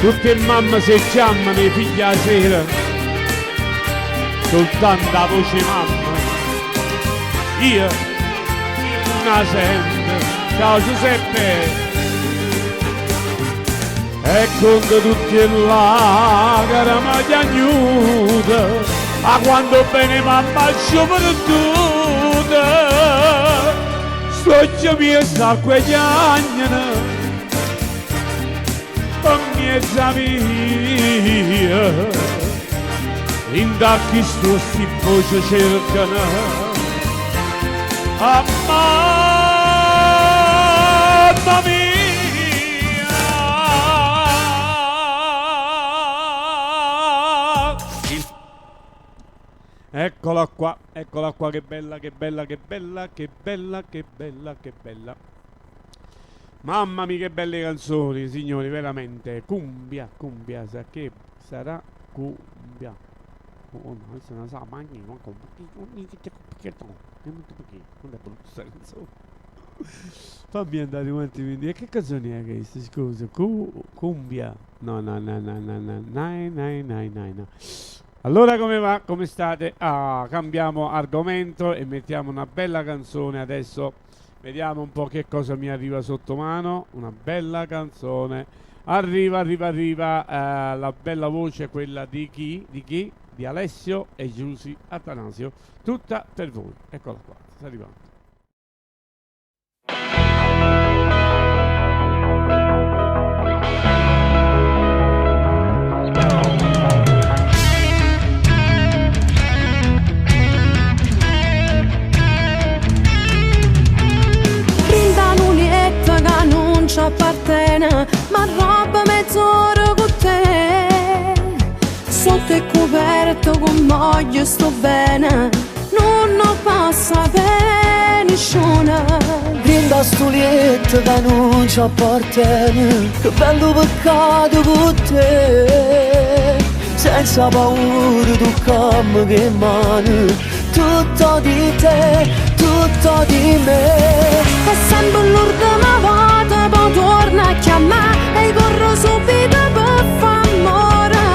Tutt' 'e mamme s' 'e chiammano 'e figlie 'a sera, soltanto 'a voce 'e mamma io nun 'a sento. Ciao Giuseppe! E conto tutt' 'e llacreme chiagnute 'a quanto 'o bbene 'e mamma aggio perduto. St'uocchie mieje st'acqua chiagneno pe' mmiez'a via. Dint'a chistu sti vvoce cercano a mamma mia. Eccola qua, eccola qua, che bella, che bella, che bella, che bella, che bella, che bella. Mamma mia che belle canzoni, signori, veramente. Cumbia, cumbia, sa che sarà cumbia. Oh, no, questa non sa, ma non è brutta sta canzone. Fammi andare un attimo indietro. Che canzone è questa? Scusa, Cu- cumbia. No, no, no, no, no, no, no, no, no, no, no. Allora come va? Come state? Ah, cambiamo argomento e mettiamo una bella canzone adesso. Vediamo un po' che cosa mi arriva sotto mano. Una bella canzone. Arriva, arriva, arriva eh, la bella voce, quella di chi? Di chi? Di Alessio e Giusy Attanasio. Tutta per voi. Eccola qua, sta arrivando. Dint' 'a nu lietto ca nun ci appartiene, m'arrobba mezz'ora cu te. Sotto 'e cuperte cummoglio stu bene, nun 'o po' sapè nisciuno. Dint' 'a stu lietto ca nun ci appartiene, che bello peccato cu te. Senza paura tuccammo che mano, tutto di te, tutto di me. È sempe l'urdema vota, po' tuorne a chiammà e i' corro subito pe' fa ammore.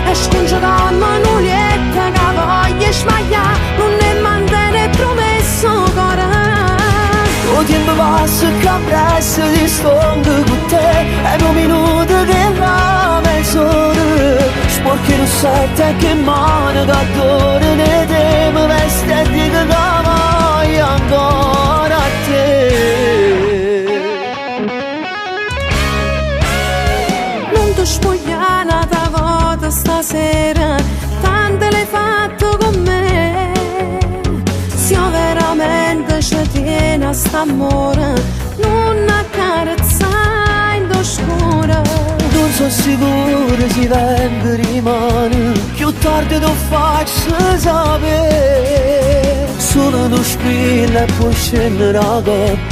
E scuncecammo nu lietto ca voglio sbaglià, nun 'e mantene 'e prumesse 'o core. O tiempo passa cchiù ampressa si stongo cu te È nu minuto che la mezz'ora Sporche russette e che mano che addorano 'e te Me veste e dico ca voglio ancora a te. Nun te spuglià n'ata vota stasera, tanto l'hai fatto cu me. Si overamente ce tiene a st'ammore, nun accarezzà 'int' 'o scuro. Nun so' sicuro si vengo dimane, cchiù tarde t' 'o faccio sapè. Sulo nu squillo e può scennere 'a copp.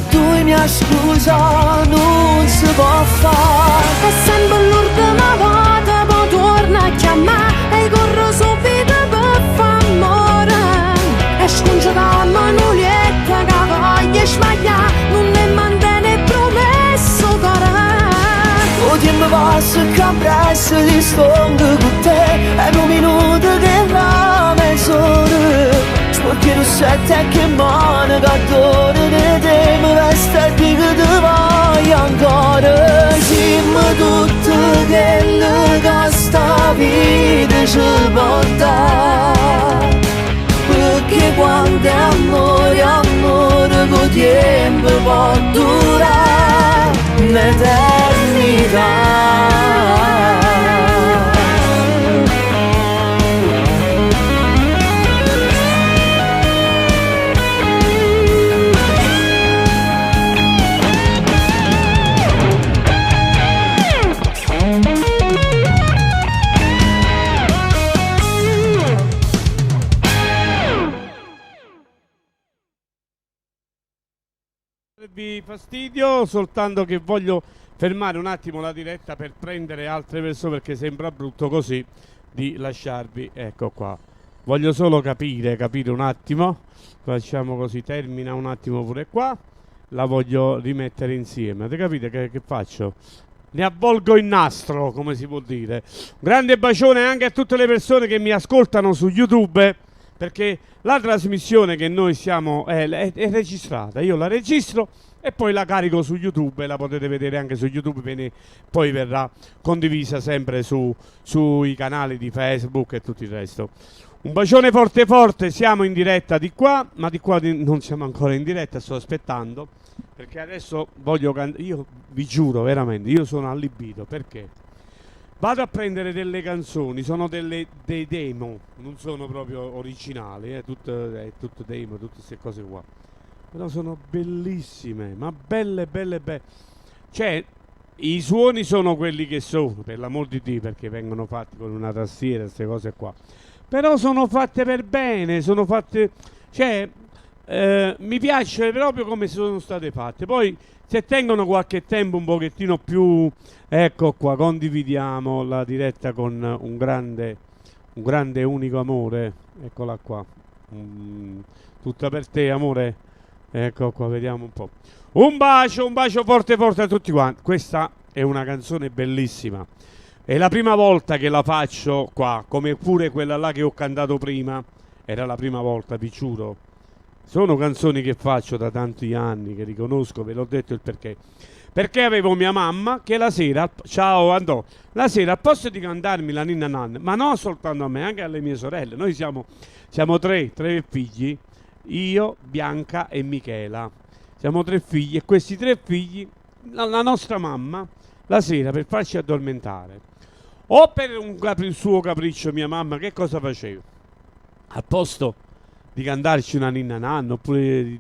Tu mi 'a scusà, nun se po' fa. È sempe l'urdema vota, po' tuorne a chiammà e i' corro subito pe' fa ammore. E scuncecammo nu lietto ca voglio sbaglià, nun 'e mantene 'e prumesse 'o core. O tiempo passa cchiù ampressa si stongo cu te È nu minuto che la mezz'ora Sporche russette e che mano che addorano 'e te Me veste e dico te voglio ancora Simm tutt chell ca sta vita ce po' dà Pecché quando è ammore, ammore cu 'o tiempo po' durà n'eternità. Darvi fastidio, soltanto che voglio fermare un attimo la diretta per prendere altre persone perché sembra brutto così di lasciarvi. Ecco qua. Voglio solo capire, capire un attimo. Facciamo così, termina un attimo pure qua. La voglio rimettere insieme. Avete capito che, che faccio? Ne avvolgo il nastro, come si può dire. Un grande bacione anche a tutte le persone che mi ascoltano su YouTube, perché la trasmissione che noi siamo è registrata, io la registro e poi la carico su YouTube e la potete vedere anche su YouTube, poi verrà condivisa sempre sui canali di Facebook e tutto il resto. Un bacione forte forte, siamo in diretta di qua, ma di qua non siamo ancora in diretta, sto aspettando, perché adesso voglio io vi giuro veramente, io sono allibito, perché vado a prendere delle canzoni, sono dei demo, non sono proprio originali, è tutto demo, tutte queste cose qua, però sono bellissime, ma belle, belle, belle, i suoni sono quelli che sono, per l'amor di Dio, perché vengono fatti con una tastiera, queste cose qua, però sono fatte per bene, sono fatte, mi piace proprio come sono state fatte. Poi se tengono qualche tempo un pochettino più, ecco qua, condividiamo la diretta con un grande unico amore, eccola qua, tutta per te amore, ecco qua, vediamo un po'. Un bacio, un bacio forte forte a tutti quanti. Questa è una canzone bellissima, è la prima volta che la faccio qua, come pure quella là che ho cantato prima, era la prima volta, vi giuro. Sono canzoni che faccio da tanti anni, che riconosco, ve l'ho detto il perché. Perché avevo mia mamma che la sera, ciao Andò, la sera al posto di cantarmi la ninna nanna, ma non soltanto a me, anche alle mie sorelle, noi siamo tre figli, io, Bianca e Michela, siamo tre figli e questi tre figli, la nostra mamma, la sera per farci addormentare, o per un suo capriccio mia mamma, che cosa faceva? Al posto di cantarci una ninna nanna, oppure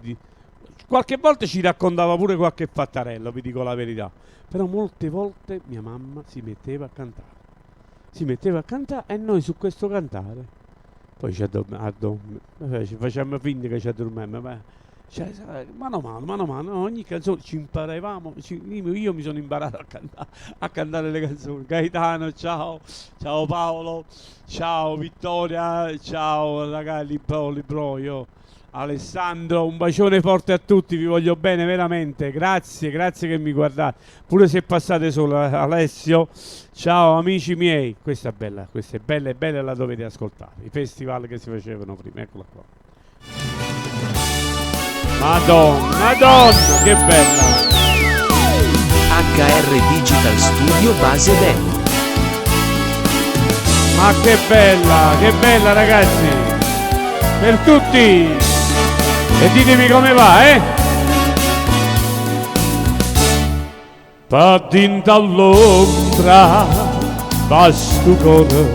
qualche volta ci raccontava pure qualche fattarello, vi dico la verità, però molte volte mia mamma si metteva a cantare, si metteva a cantare e noi su questo cantare poi ci addorm-, ci facciamo finta che ci addormiamo, ma mano a mano, mano a mano, ogni canzone ci imparavamo, io mi sono imparato a cantare le canzoni. Gaetano, ciao, ciao Paolo, ciao Vittoria, ciao ragazzi, Libroio, Alessandro, un bacione forte a tutti, vi voglio bene veramente, grazie, grazie che mi guardate, pure se passate solo, Alessio, ciao amici miei, questa è bella, questa è bella e bella, la dovete ascoltare, i festival che si facevano prima, eccola qua. Madonna, Madonna, che bella! HR Digital Studio Base Demo. Ma che bella, che bella ragazzi! Per tutti! E ditemi come va? Paddinta all'ombra, vasto cuore,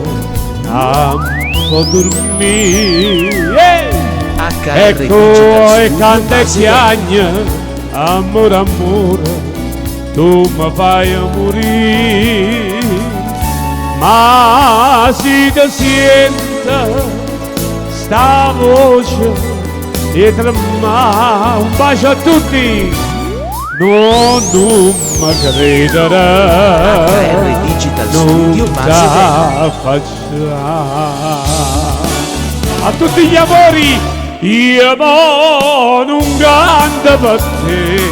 campo dormire. HR Ecco Digital e Studio canta e Base chiagna, amore, amore, tu mi fai morire. Ma se ti sento sta voce e trema, un bacio a tutti, no, non mi crederà, HR Digital non Studio Base la Demo. faccia. A tutti gli amori, io mo non canto per te,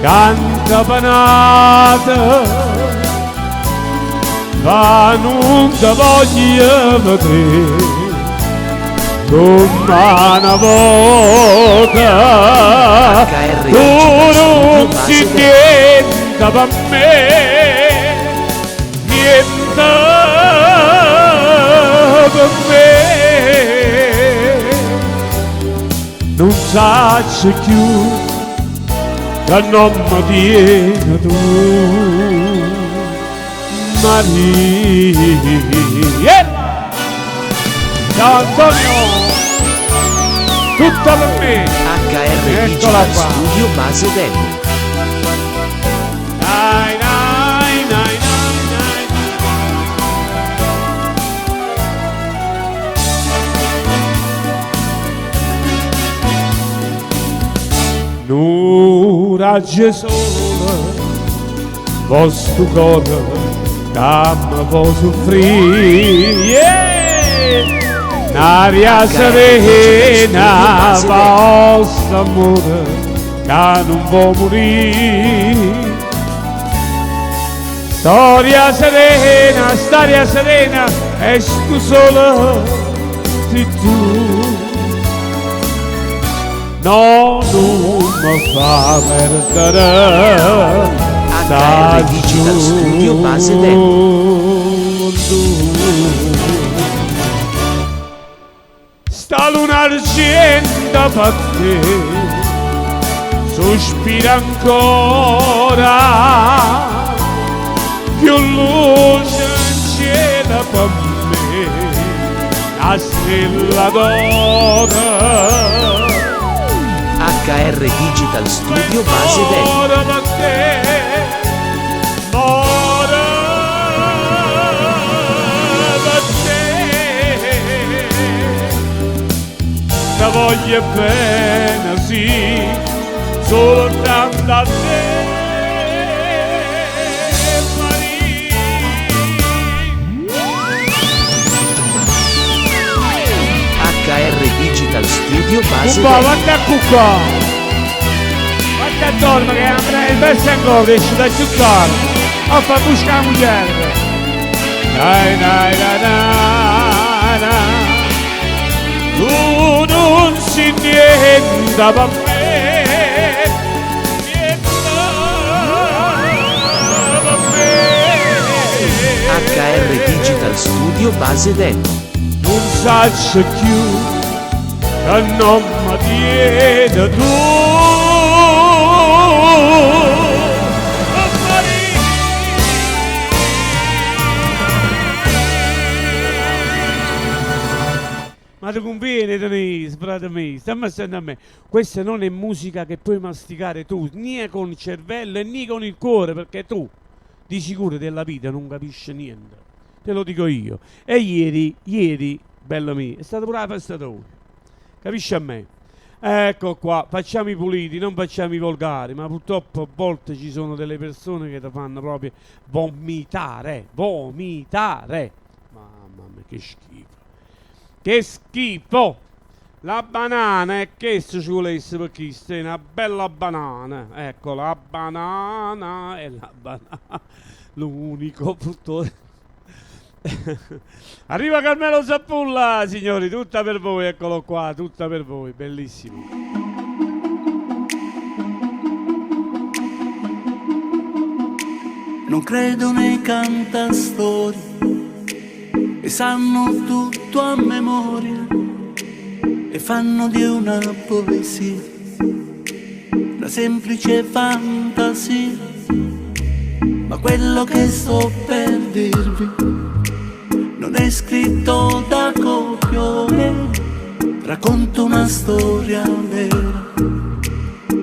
canta panata, ma non te voglio vedere, come una volta, HR tu Digital non Studio si Base Demo. niente per me, niente per me. Non saccio più che non mi tieni tu, Maria. Ciao Antonio, tutto per me. HR Eccola Digital qua. Studio Base Demo. Dai, dai, dai, dai, dai. Nu raggio sole, vostro cuore che mi può soffrire. Yeah! Un'aria serena, vostro amore che non può morire. Storia serena, storia serena, e stu sole si tu. No, nun me fa perdere HR Digital Studio Base Demo. Sta luna argenta per te sospira ancora più luce in cielo per me 'na stella d'oro HR Digital Studio Base Demo. Moro per te, moro per te. Te voglio bene, sì, soltanto a te, Maria. HR Digital Studio Base Cucca, Demo. vatte a cuccà! Vatte a dormire che il verso ancora esce da più tardi! A fa buscare la moglie! Dai, dai, dai, dai, dai. Tu non si niente per me, niente per me. HR Digital Studio Base Demo. Non saccio più che non mi tieni tu. Ma ti conviene, Denise, frate mio, stammi sentendo a me. Questa non è musica che puoi masticare tu, né con il cervello e né con il cuore, perché tu di sicuro della vita non capisci niente. Te lo dico io. E ieri, ieri, bello mio, è stata pure la festa tua. Capisci a me? Ecco qua, facciamo i puliti, non facciamo i volgari, ma purtroppo a volte ci sono delle persone che ti fanno proprio vomitare, vomitare. Mamma mia, che schifo. Che schifo! La banana è che se ci volesse per chi è una bella banana. Ecco, la banana è la banana. L'unico frutto. Arriva Carmelo Zappulla, signori, tutta per voi, eccolo qua, tutta per voi, bellissimo. Non credo nei cantastorie e sanno tutto a memoria e fanno di una poesia una semplice fantasia. Ma quello che sto per dirvi non è scritto da copione, racconto una storia vera.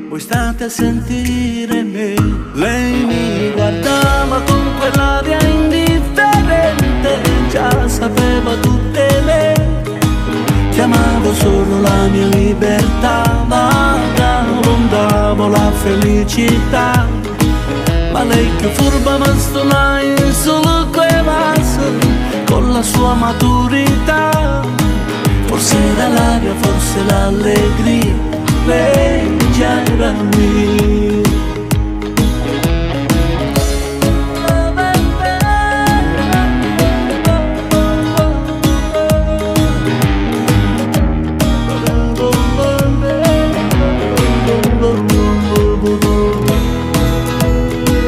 Voi state a sentire me. Lei mi guardava con quell'aria indifferente, già sapeva tutte le. Chiamavo solo la mia libertà, vagabondavo la felicità. Ma lei più furba ma stonai solo quei con la sua maturità. Forse era l'aria, forse l'allegria, lei già era mia.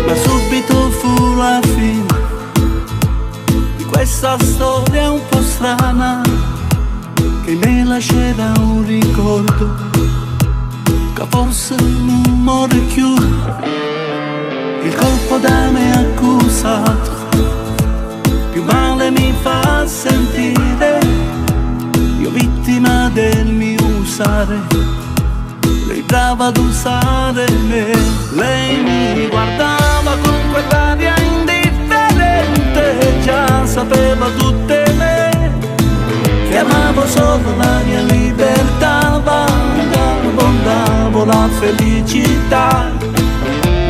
Ma subito fu la fine di questa storia un po' strana che mi lascerà un ricordo che forse non muore più. Il colpo da me accusato più male mi fa sentire, io vittima del mio usare, lei brava ad usare me. Lei mi guardava con quell'aria indifferente, già sapeva tutte le. Chiamavo solo la mia libertà, vagabondavo la felicità.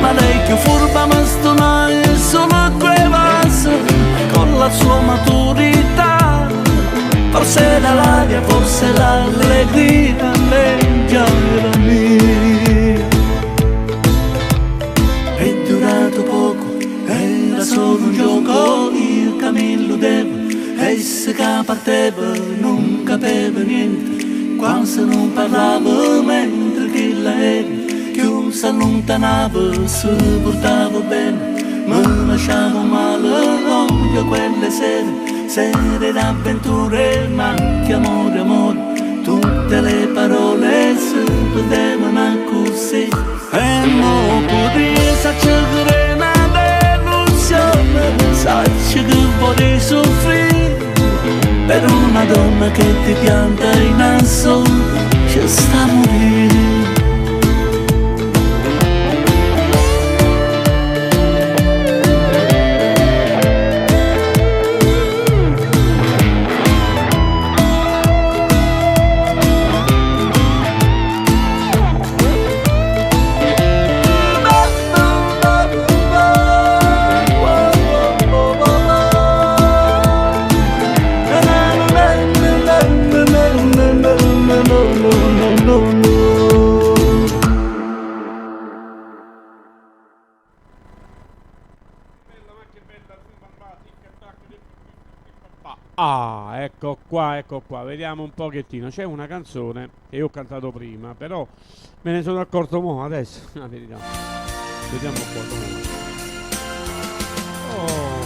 Ma lei più furba ma stonai solo quei con la sua maturità. Forse era l'aria, forse l'allegria, lei già era mia. È durato poco, era solo che mi illudevo, essa che parteva non capiva niente, quando se non parlava mentre che l'aereo più si allontanava, si portava bene, mi lasciava male, odio quelle sere, sere d'avventure, ma che amore, amore, tutte le parole si perdevano così. E mo potrei saccere una delusione, sacci che vorrei soffrire per una donna che ti pianta in asso, ci sta a morire. Ah, ecco qua, ecco qua, vediamo un pochettino. C'è una canzone che io ho cantato prima, però me ne sono accorto mo adesso. La verità. Vediamo un po' come va. Oh.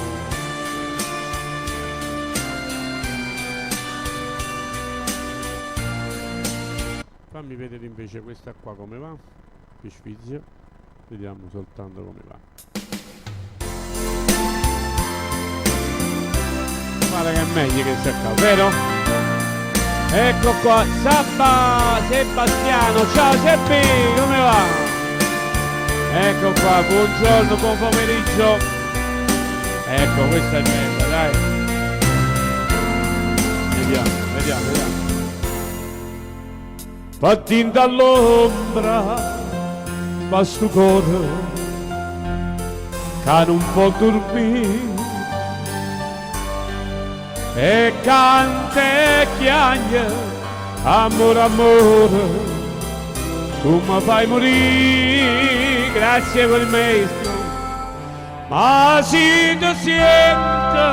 Fammi vedere invece questa qua come va. Che sfizio. Vediamo soltanto come va. Guarda che è meglio che sia qua, vero? Ecco qua, Sabba Sebastiano, ciao Seppi, come va? Ecco qua, buongiorno, buon pomeriggio. Ecco, questa è bella, dai. Vediamo, vediamo, vediamo. Fatti dall'ombra, ma sto cuore, che non può dormire. E canta e chiagna, amore, amore, tu mi fai morire, grazie quel maestro. Ma se ti sento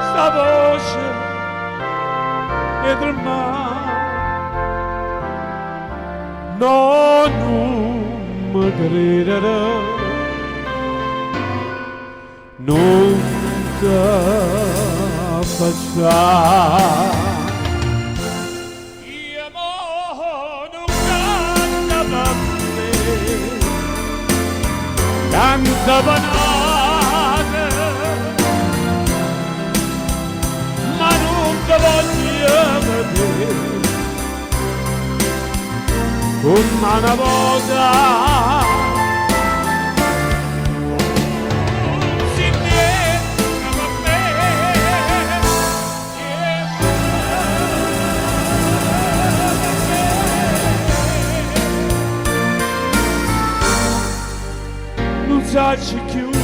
sta voce e tremare, no, non mi crederà, non ti passare. Io mo non canta per me, canta per nate, ma non te voglio vedere come una volta. Non sacci più che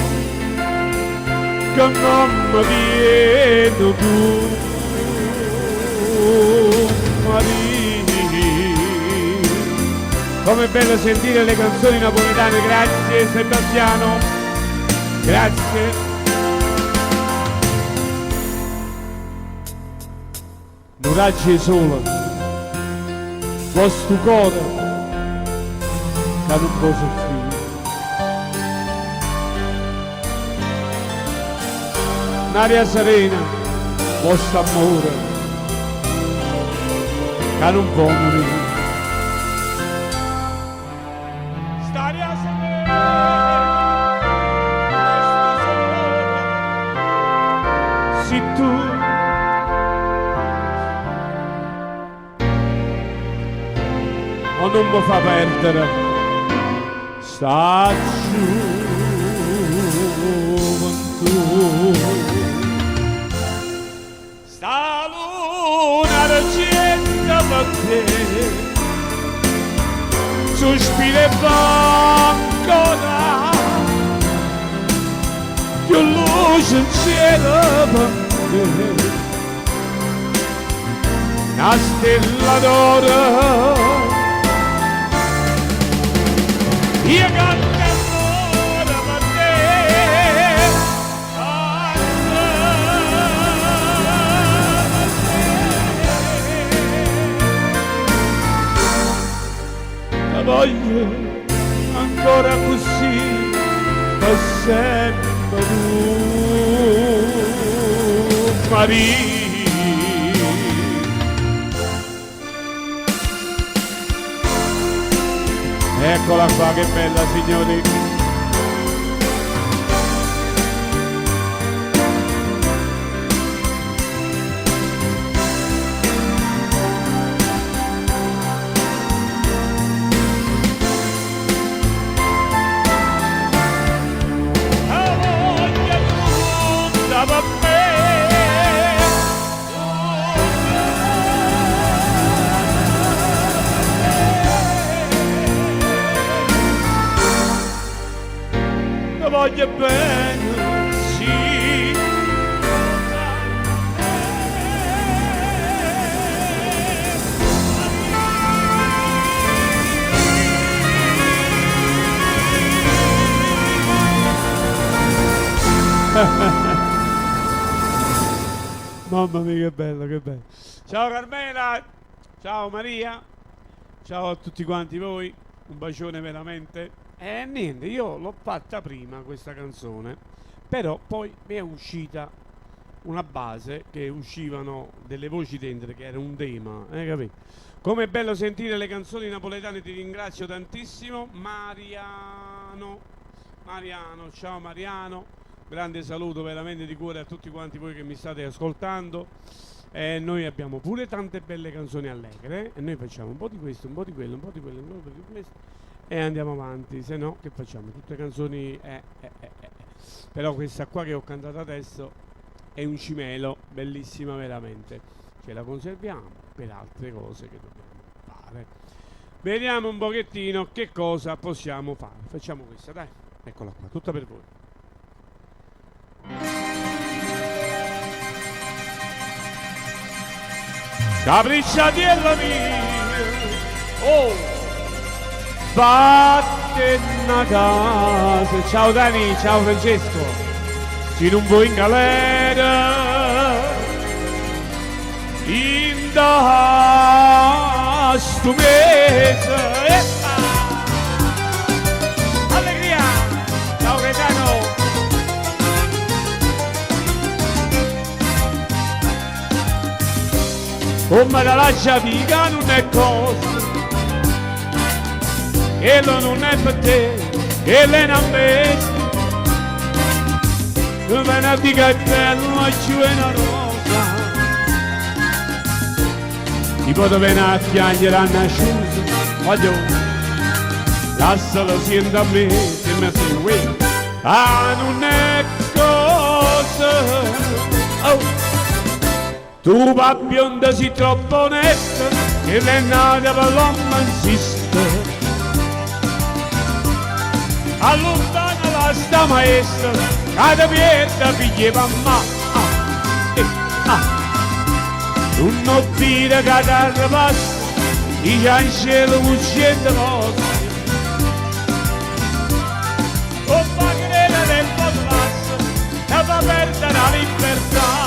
non mi vieni tu, Maria. Com'è bello sentire le canzoni napoletane, grazie Sebastiano, grazie. Non raggi solo, vostro cuore che non può soffrire. Un'aria serena, vostro amore, che non può morire. St'aria serena, questo sole, se tu o non mi fa perdere, sta gioventù. Sta luna argenta per te, sospira e va ancora, più luce in cielo per te, una stella d'oro. Io canto ancora per te, ancora. Sempe tu, Marì. Eccola qua, che bella signori. Te voglio bene, sì. Mamma mia, che bello, che bello. Ciao Carmela, ciao Maria, ciao a tutti quanti voi, un bacione veramente. E niente, io l'ho fatta prima questa canzone, però poi mi è uscita una base che uscivano delle voci dentro, che era un tema, hai capito? Com'è bello sentire le canzoni napoletane, ti ringrazio tantissimo. Mariano, Mariano, ciao Mariano, grande saluto veramente di cuore a tutti quanti voi che mi state ascoltando. Noi abbiamo pure tante belle canzoni allegre e noi facciamo un po' di questo, un po' di quello, un po' di quello, un po' di questo e andiamo avanti, se no che facciamo? Tutte canzoni. Però questa qua che ho cantato adesso è un cimelo, bellissima veramente. Ce la conserviamo per altre cose che dobbiamo fare. Vediamo un pochettino che cosa possiamo fare. Facciamo questa, dai. Eccola qua, tutta per voi. Capricciatiella mia, oh, vattene a casa. Ciao Dani, ciao Francesco. Se non vuoi in galera, in da sto mese. Eppa! Allegria! Ciao Gaetano! Come la lascia figa non è cosa, quello non è per te, quello è una bestia. Viene a dire che è bello, ma ci vuole una rosa. Ti posso venire a piangere a nasciuta, voglio, lascialo sento a me, se mi segue. Ah, non è cosa. Oh. Tu va bionda sei troppo onesta, che l'è nata per l'uomo insiste. Allontana la sta maestra, cada pieda figlia mamma. Ah, ah. Non dire che terra passa, i cielo cucente vostri. O fa credere tempo passa, e fa perdere la libertà.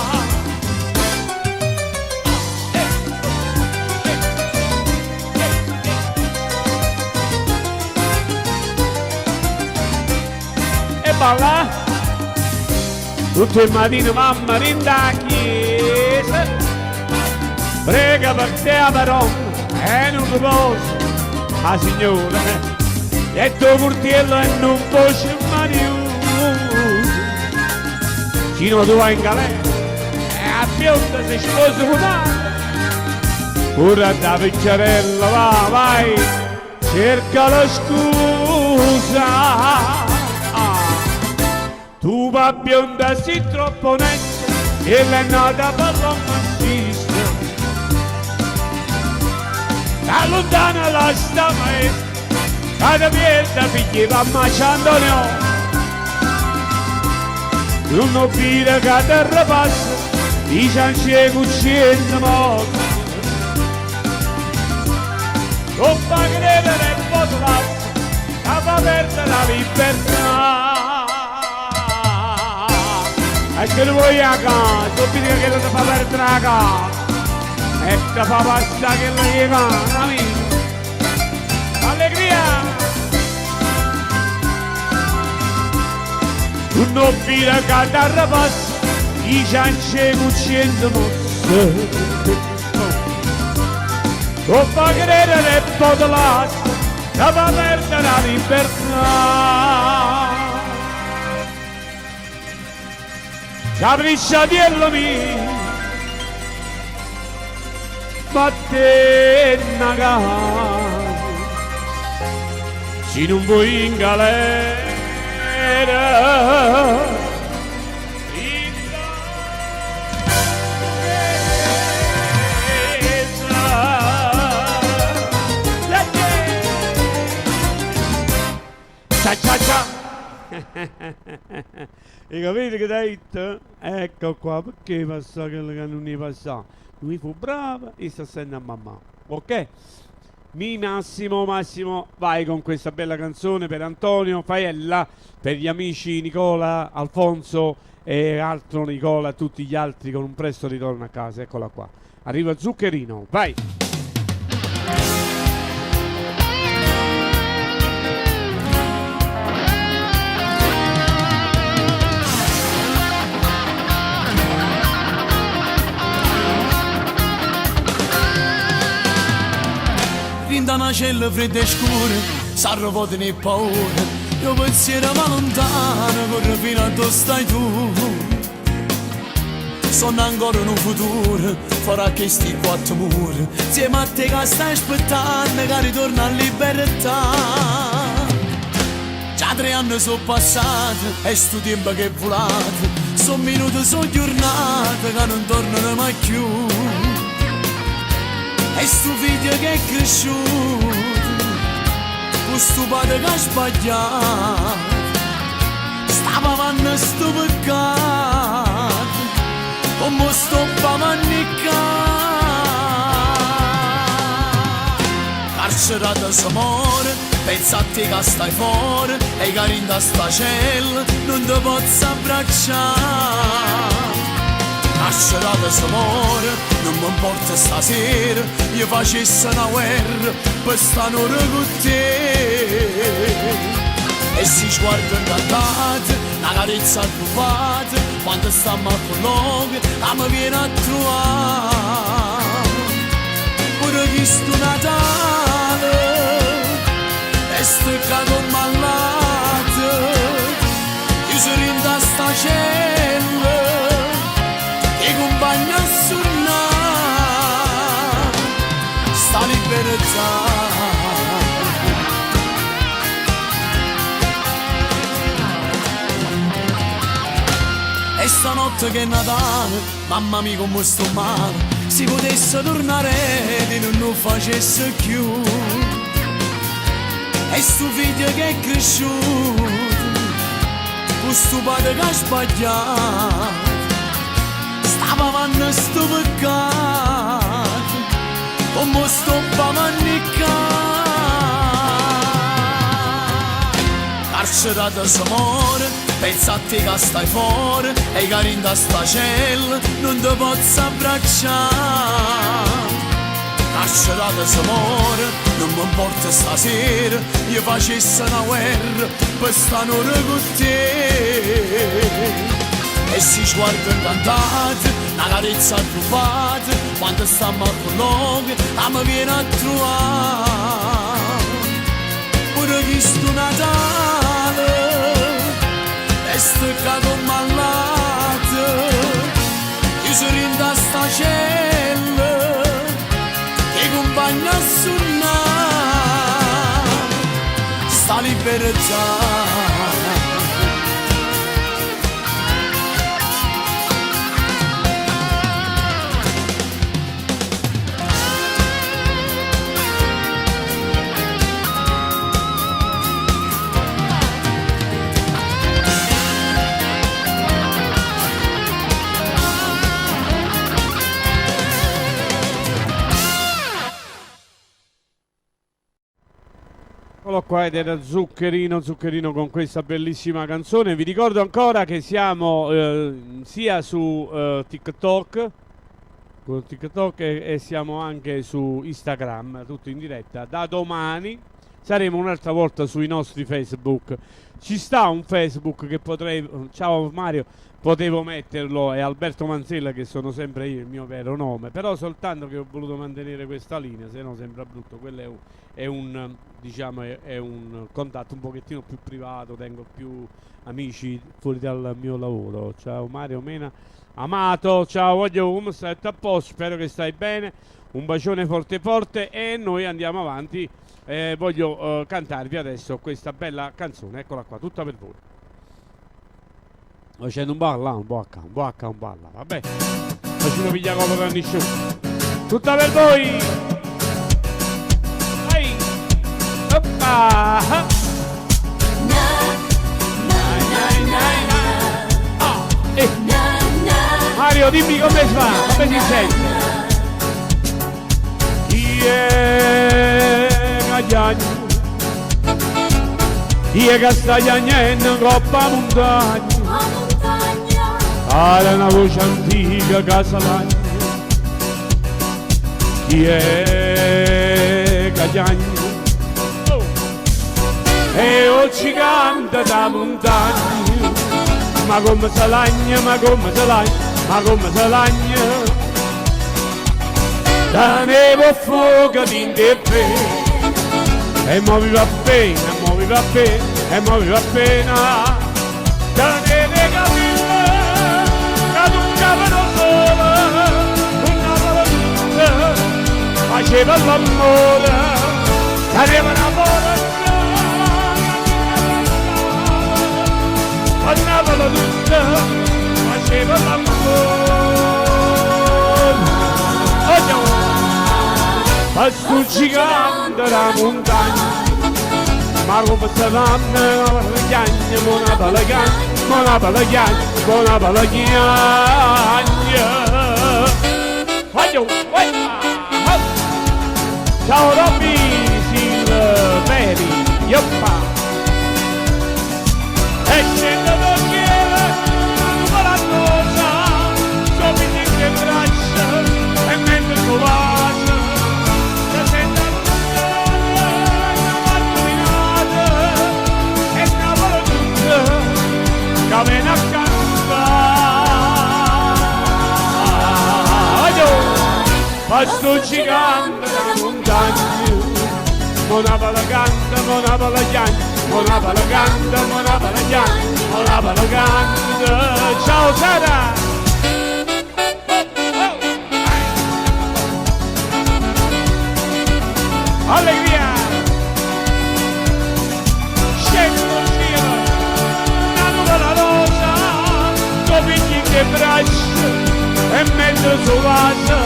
E balla tutte le mattine mamma rinda chiesa, prega per te a Madonna e non riposa a signora, e tuo portiello e non voce mai più. Sino tu vai in galera e a bionda si sposa con te, pure da picciarella va, vai, cerca la scusa. Tu va bionda sei troppo onesta, e l'è nata per l'uomo insiste. Allontana la sta maestra, cada pieda figlia va mangiando ne ho. Non ho dire che terra passa, i cianci e cucine morte. Non fa credere e poi passa, che fa perdere la libertà. E che lo vuoi a casa, tu vedi che ti fa perdere la casa. E ti fa passare che lo chiama, amico. Allegria! Nun 'o vvire ca t'arrepassa, chi ciance cu ciento mosse. T' 'o fa credere e po' te lassa, te fa perdere 'a libertà. Capricciatiello mio, vattenne 'a casa, si nun vuò ì 'ngalera. Cia cia cia. Hai capito che t'ha ditto? Ecco qua, perché passà chello ca nun 'e passà? Lui fu bravo e sta sente a mammà. Ok? Mi Massimo, Massimo, vai con questa bella canzone per Antonio Faiella, per gli amici Nicola, Alfonso e altro Nicola, tutti gli altri con un presto ritorno a casa. Eccola qua. Arriva Zuccherino, vai! Dint' 'a na cella fredda e scura s'arrevotano 'e paure e 'o pensiero va luntano, corre fino addò stai tu. Sonno ancora nu futuro fore a chesti quatt mura 'nzieme a te ca stai aspettanno ca ritorno a libertà. Già tre anni so' passate e stu tiempo che è vulato so' minute so' ghiurnate ca nun tornano mai cchiù. E stu figlio che è cresciuto cu stu padre che ha sbagliato Sta pavanno stu peccato Comme 'o sto pavanno ccà Carcerato se more Pensa a te ca stai fore E ca dint' a sta cella Nun te pozzo abbraccià Carcerato se more Nun me 'mporta stasera Io facesse na guerra Pe sta n'ora cu te. E sti sguardi 'ncantate, na carezza arrubbata, quando stammo a colloquio, ca me viene a truvà. Pure chistu Natale, resta ccà comm' a ll'ate, chiuso dint' a sta cella, cu 'e cumpagne a sunnà sta libertà. E stanotte che è Natale, mamma mia comme sto male, si putesse turnà aret nun 'o facesse cchiù. E stu figlio che è cresciuto, cu stu padre che ha sbagliato, sta pavanno stu peccato, comme 'o sto pavanno ccà. Carcerato se more, pensa a te ca stai fore e ca dint' a sta cella nun te pozzo abbraccià. Carcerato se more, nun me 'mporta stasera, io facesse na guerra pe sta n'ora cu te. E sti sguardi 'ncantate, na carezza arrubbata, quando stammo a colloquio, ca me viene a truvà. Pure chistu Natale, resta ccà comm' a ll'ate, chiuso dint' a sta cella, cu 'e cumpagne a sunnà sta libertà. Eccolo qua ed era Zuccherino, Zuccherino con questa bellissima canzone. Vi ricordo ancora che siamo eh, sia su eh, TikTok, con TikTok e, e siamo anche su Instagram, tutto in diretta. Da domani saremo un'altra volta sui nostri Facebook. Ci sta un Facebook che potrei, ciao Mario, potevo metterlo, è Alberto Manzella che sono sempre io, il mio vero nome, però soltanto che ho voluto mantenere questa linea, se no sembra brutto, quello è un, diciamo, è un contatto un pochettino più privato, tengo più amici fuori dal mio lavoro. Ciao Mario Mena, amato, ciao, voglio come stai? Tutto a posto, spero che stai bene, un bacione forte forte e noi andiamo avanti. Voglio cantarvi adesso questa bella canzone, eccola qua, tutta per voi. Facendo un po' là, un po' qua, un po' qua, un po' là, vabbè. Facciamo piglia colla per nessuno. Tutta per voi! Vai! Oppa! Ah, eh. Mario, dimmi come si fa, come si sente? Chi è che chiagna? Chi è che sta chiagnendo in coppa montagna? Pare una voce antica che si lagna. Chi è che chiagna? Oh. E oggi canta da montagna, ma come si lagna, ma come si lagna, ma come si lagna. Tenevo fuoco di te e muoviva appena, muoviva appena, e muoviva appena. Tenevo capelli che toccavano solo, una parola tutta, faceva l'amore, teneva una parola, una parola tutta, faceva l'amore. Oh, ma sto gigante la montagna, ma come si vanno la chiagna, una palagagna, una palagagna, una palagagna. Voglio, ciao Robby, Silveri, yoppa. E scendo dal cielo, una cosa, sopra che braccia, e mentre tu bacia, si sente e Napoli tutta, che viene a cantare. Ma sto gigante la montagna, mona palaganta, mona palagagna, mona palaganta, mona palagagna, mona palaganta. Ciao Sara! Allegria! Scendo dal cielo, una nuvola rosa, tu pigli che braccia e mentre su vaso,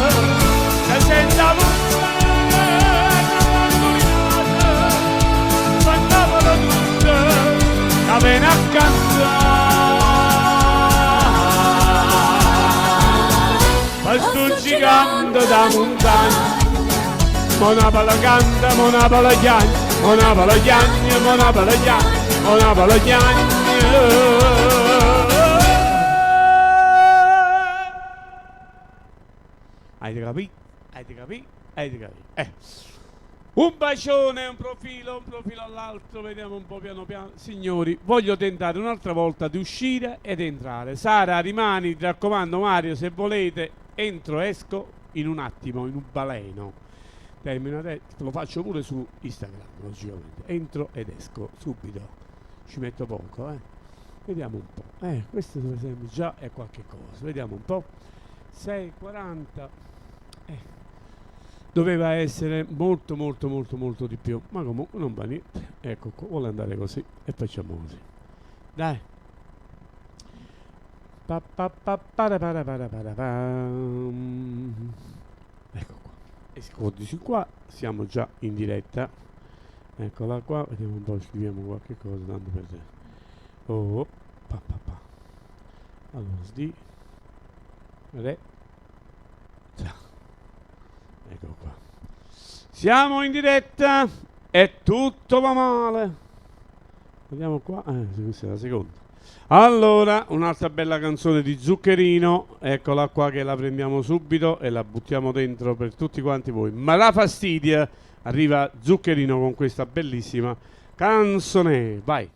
si sente la una tutta, che viene a cantare. Ma sto gigante da montagna, mona palaganta, mona palagagna, mona palagagna, mona palagagna, mona palagagna. Avete capito? Avete capito? Avete capito? Un bacione, un profilo all'altro, vediamo un po' piano piano. Signori, voglio tentare un'altra volta di uscire ed entrare. Sara, rimani, ti raccomando, Mario, se volete, entro, esco in un attimo, in un baleno. Termino adesso, lo faccio pure su Instagram, logicamente. Entro ed esco subito. Ci metto poco, eh. Vediamo un po'. Questo per esempio già è qualche cosa. Vediamo un po'. 6,40. Doveva essere molto molto molto molto di più, ma comunque non va niente. Ecco qua, vuole andare così e facciamo così. Dai. Pa, pa, pa, para, para, para, para, pam. Ecco qua. E codici qua, siamo già in diretta. Eccola qua, vediamo un po', scriviamo qualche cosa tanto per te. Oh, pa, pa, pa. Allora, sdi re. Ecco qua. Siamo in diretta e tutto va male. Vediamo qua, questa è la seconda. Allora, un'altra bella canzone di Zuccherino, eccola qua che la prendiamo subito e la buttiamo dentro per tutti quanti voi. Ma la fastidia, arriva Zuccherino con questa bellissima canzone. Vai.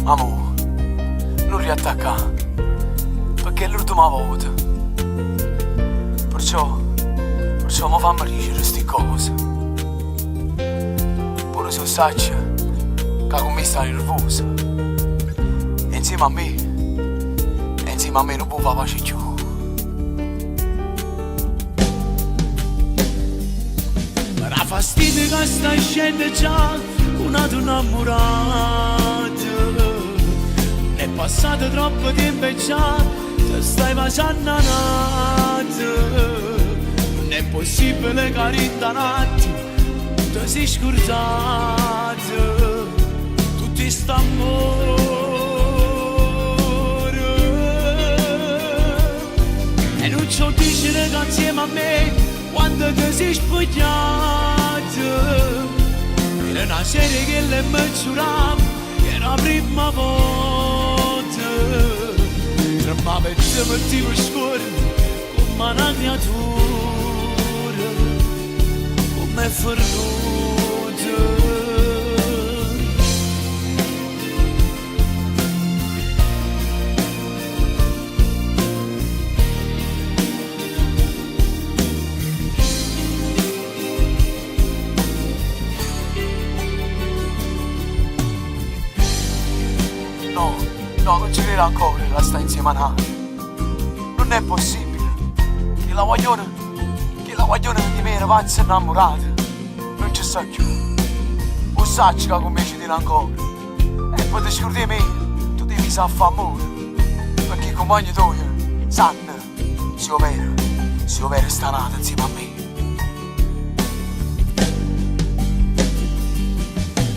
Amò, nun riattaccà, pecché è l'urdema vota. Perciò, perciò mo famme dicere sti cose. Pure si 'o ssaccio ca cu me stai nervosa. E insieme a me, e insieme a me nun può fa pace cchiù. Me dà fastidio ca stai ascenno già cu n'ato 'nnammurato. È passato troppo tiempo e già te stai vasanno a n'ato. Nun è possibile ca dint' 'a n'attimo te si scurdato tutto st'ammore. E nun ce 'o dicere ca 'nzieme a me quando te si spugliato Era na sera che le me giuravo che era la prima volta. Tremmavo e te mettevo scuorno comme a na creatura. Comme è fernuta. No, no, non ci credo ancora ca sta insieme a n'ato. Nun è possibile. Chella guagliona, chella guagliona di me era pazza innamorata. Nun ce sta cchiù. O saccio ca con me ci tiene ancora. E poi te scordi 'e me, tu t'hê miso a fa ammore. Perché 'e cumpagne tuoje sanno si 'o vero, si 'o vero sta n'ato insieme a me.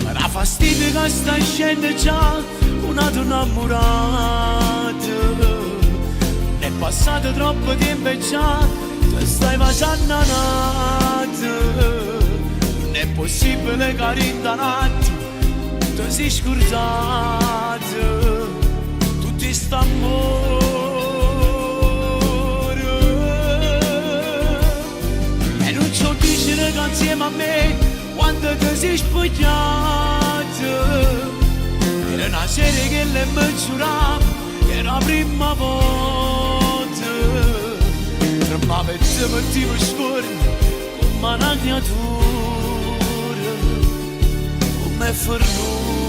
Me dà fastidio ca stai ascenno già cu n'ato 'nnammurato. È passato troppo tiempo e già te stai vasanno a n'ato. Nun è possibile ca dint' 'a n'attimo te si scurdato tutto st'ammore. E nun ce 'o dicere ca 'nzieme a me quando te si spugliato Era na sera che le me giuravo che era la prima volta. Tremmavo e te mettevo scuorno comme a na creatura. Comme è fernuta.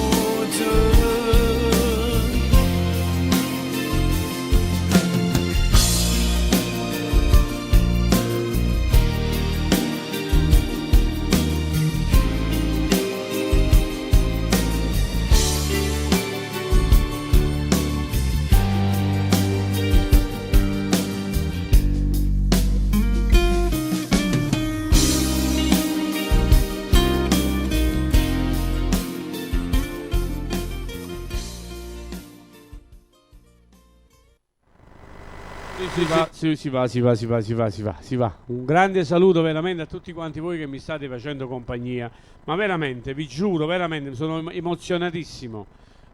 Si va, sì, si va, si va, si va, si va, si va, si va. Un grande saluto veramente a tutti quanti voi che mi state facendo compagnia. Ma veramente, vi giuro, veramente, sono emozionatissimo.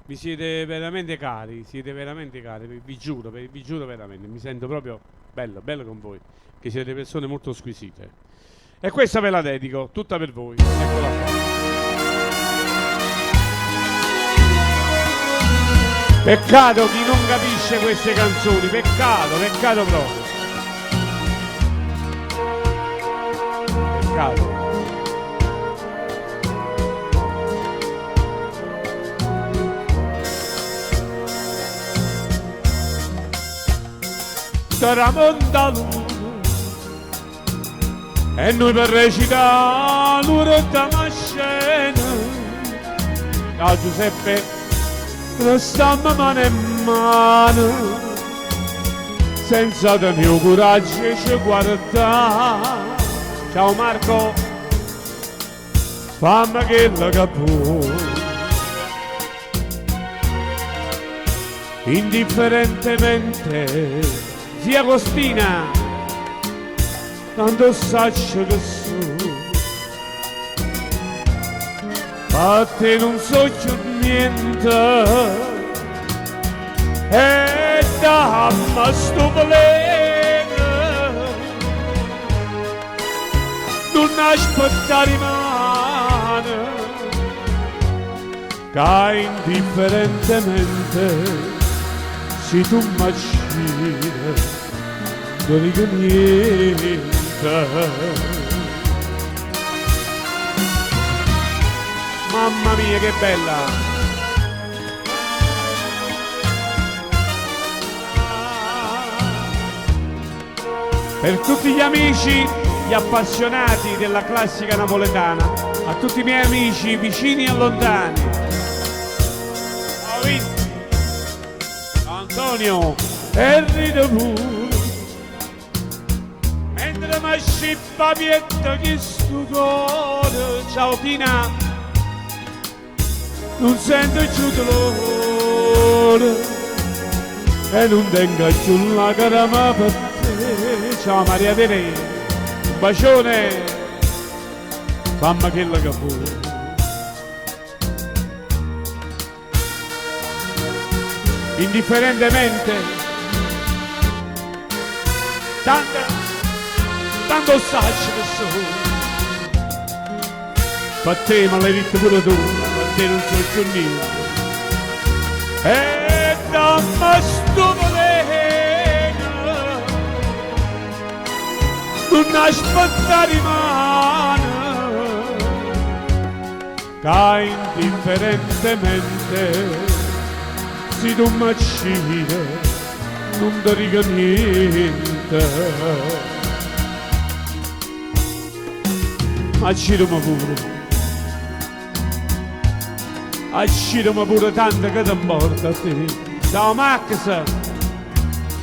Vi siete veramente cari, siete veramente cari, vi giuro, vi giuro veramente, mi sento proprio bello, bello con voi, che siete persone molto squisite. E questa ve la dedico, tutta per voi. Eccola qua. Peccato chi non capisce queste canzoni, peccato, peccato proprio. Peccato. Tramonta luna e noi per recitare l'ultima scena. Ciao Giuseppe, restammo mano in mano senza tenere il coraggio di ci guardare. Ciao Marco, fammi quello che vuoi. Indifferentemente, zia Agostina, tanto saccio che so. A te non so più niente e dammi sto veleno. Non aspettare mano che Ca indifferentemente si tu m'accide, non dico niente. Mamma mia che bella! Per tutti gli amici, gli appassionati della classica napoletana, a tutti i miei amici vicini e lontani. Antonio e ride pure mentre mi scippa pietto chi sto cuore. Ciao Tina, non sento più dolore e non tengo più la carama per te. Ciao Maria Teresa, un bacione, fammi quella che vuoi. Indifferentemente, tanto, tanto saccio che sono. Per te me l'hai detto pure tu, per te non so più niente. E dammi sto veleno, non aspettare mano, che indifferentemente se tu mi uccidi non ti dico niente. Uccidimi pure, uccidimi pure tanto che ti importa a te. Ciao Max,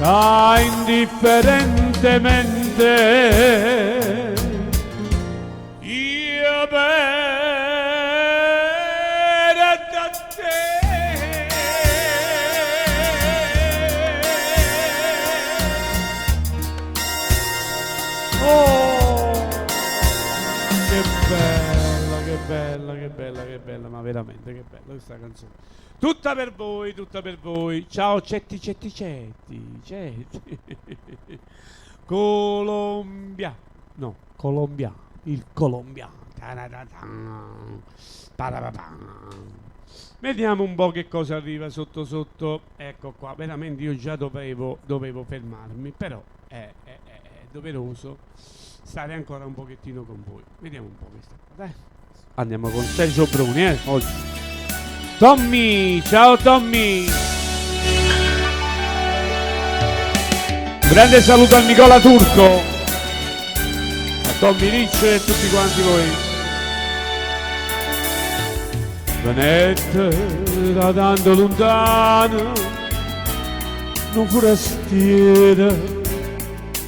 ah, indifferentemente io per da te. Oh, che bella, che bella, che bella, che bella, ma veramente che bella questa canzone. Tutta per voi, tutta per voi. Ciao Cetti, Cetti, Cetti, Cetti. Colombia. No, Colombia, il Colombia. Vediamo un po' che cosa arriva sotto sotto. Ecco qua, veramente io già dovevo fermarmi, però è doveroso stare ancora un pochettino con voi. Vediamo un po' questa qua, dai. Andiamo con Sergio Bruni, oggi. Tommy, ciao Tommy. Un grande saluto a Nicola Turco, a Tommy Riccio e a tutti quanti voi. Venette da tanto lontano, non forastiera,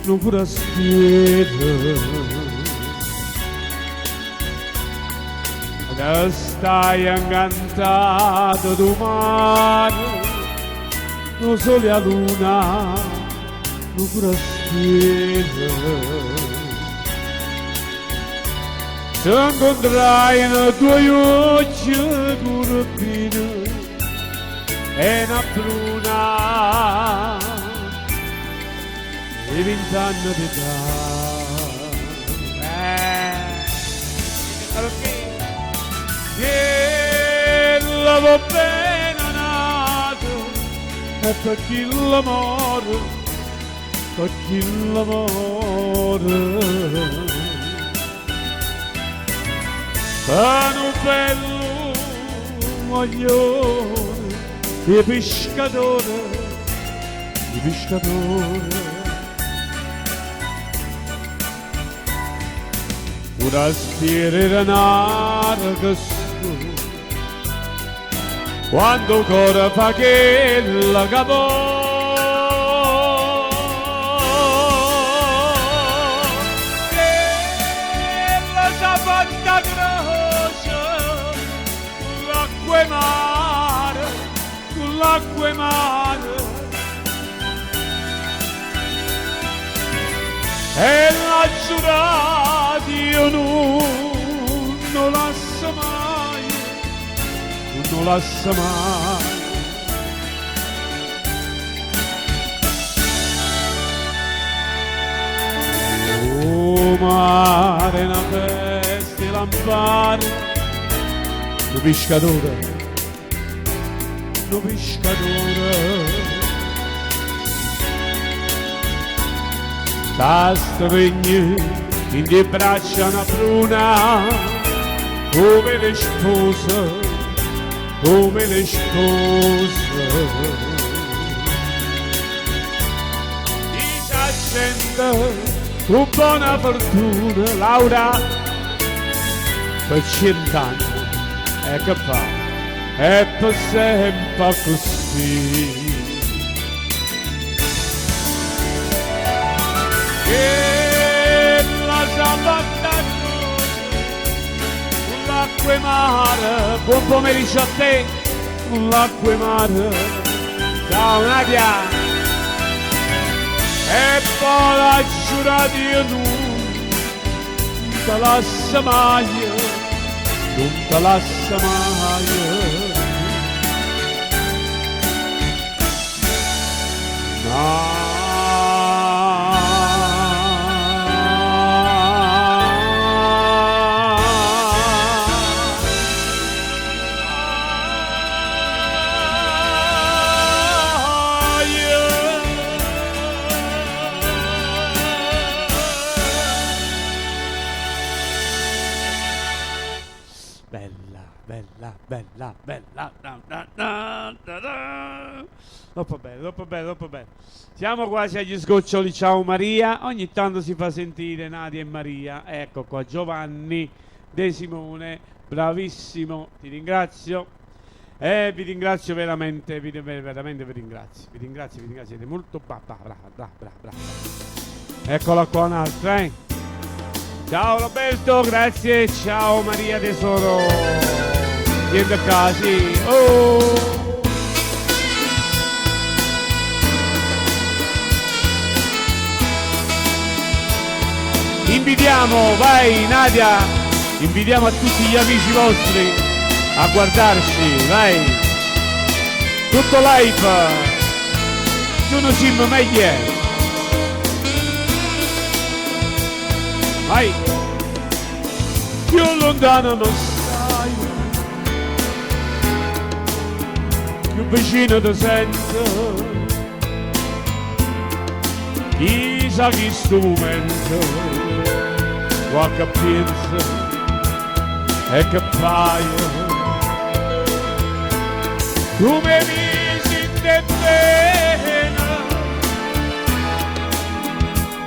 non forastiera. Te stai incantato do mare, no sole a luna, non forastiera. Se incontrai nei tuoi occhi curvini e una bruna di vent'anni d'età. Perché? Che l'avevo appena nato e per chi l'amore, per chi l'amore. Per un bello maglione di pescatore, di pescatore. Forastiere era nata che sto, quando ancora fa che la capò. Che la sa fatta croce, con l'acqua e mare, con l'acqua e mare. E l'ha giurato io non lascio mai, non lascio mai. Oh mare, una festa e lampare, un pescatore nu piscatore. T'astregne dint' 'e braccia na pruna come le spose, come le spose. Dice 'a gente cu bona fortuna, Laura, pe cient'anne, e che fa? E pe sempe accussì. Chella s'ha fatta 'a croce cu l'acqua 'e mare. Buon pomeriggio a te, cu l'acqua 'e mare. Ciao Nadia! E po' l'aggio giurato io nun te lasso maje, nun te lasso maje. Bella, bella, bella, bella. Da, da, da, da, da. Troppo bello, troppo bello, troppo bello. Siamo quasi agli sgoccioli. Ciao Maria. Ogni tanto si fa sentire Nadia e Maria. Ecco qua Giovanni De Simone, bravissimo, ti ringrazio. Vi ringrazio veramente, vi, veramente vi ringrazio. Vi ringrazio, vi ringrazio, siete molto brava, brava, brava, brava. Eccola qua un'altra, eh. Ciao Roberto, grazie, ciao Maria tesoro. Vieni qua, sì. Oh! Invitiamo, vai Nadia, invitiamo a tutti gli amici vostri a guardarci, vai. Tutto live. Più non siamo meglio è. Vai. Più lontano non stai, più vicino ti sento. Chissà che sto momento, qualche pensa e che fai. Tu mi misi in pena,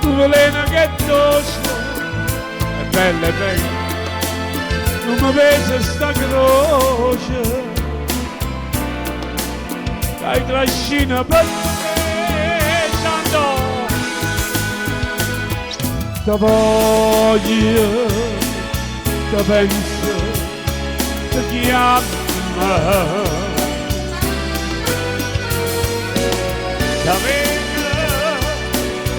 tu veleno che dolce, è bella, è bella, non mi pesa sta croce, che trascina per me, santo. Te voglio, te penso, te chiamo. Te vedo, te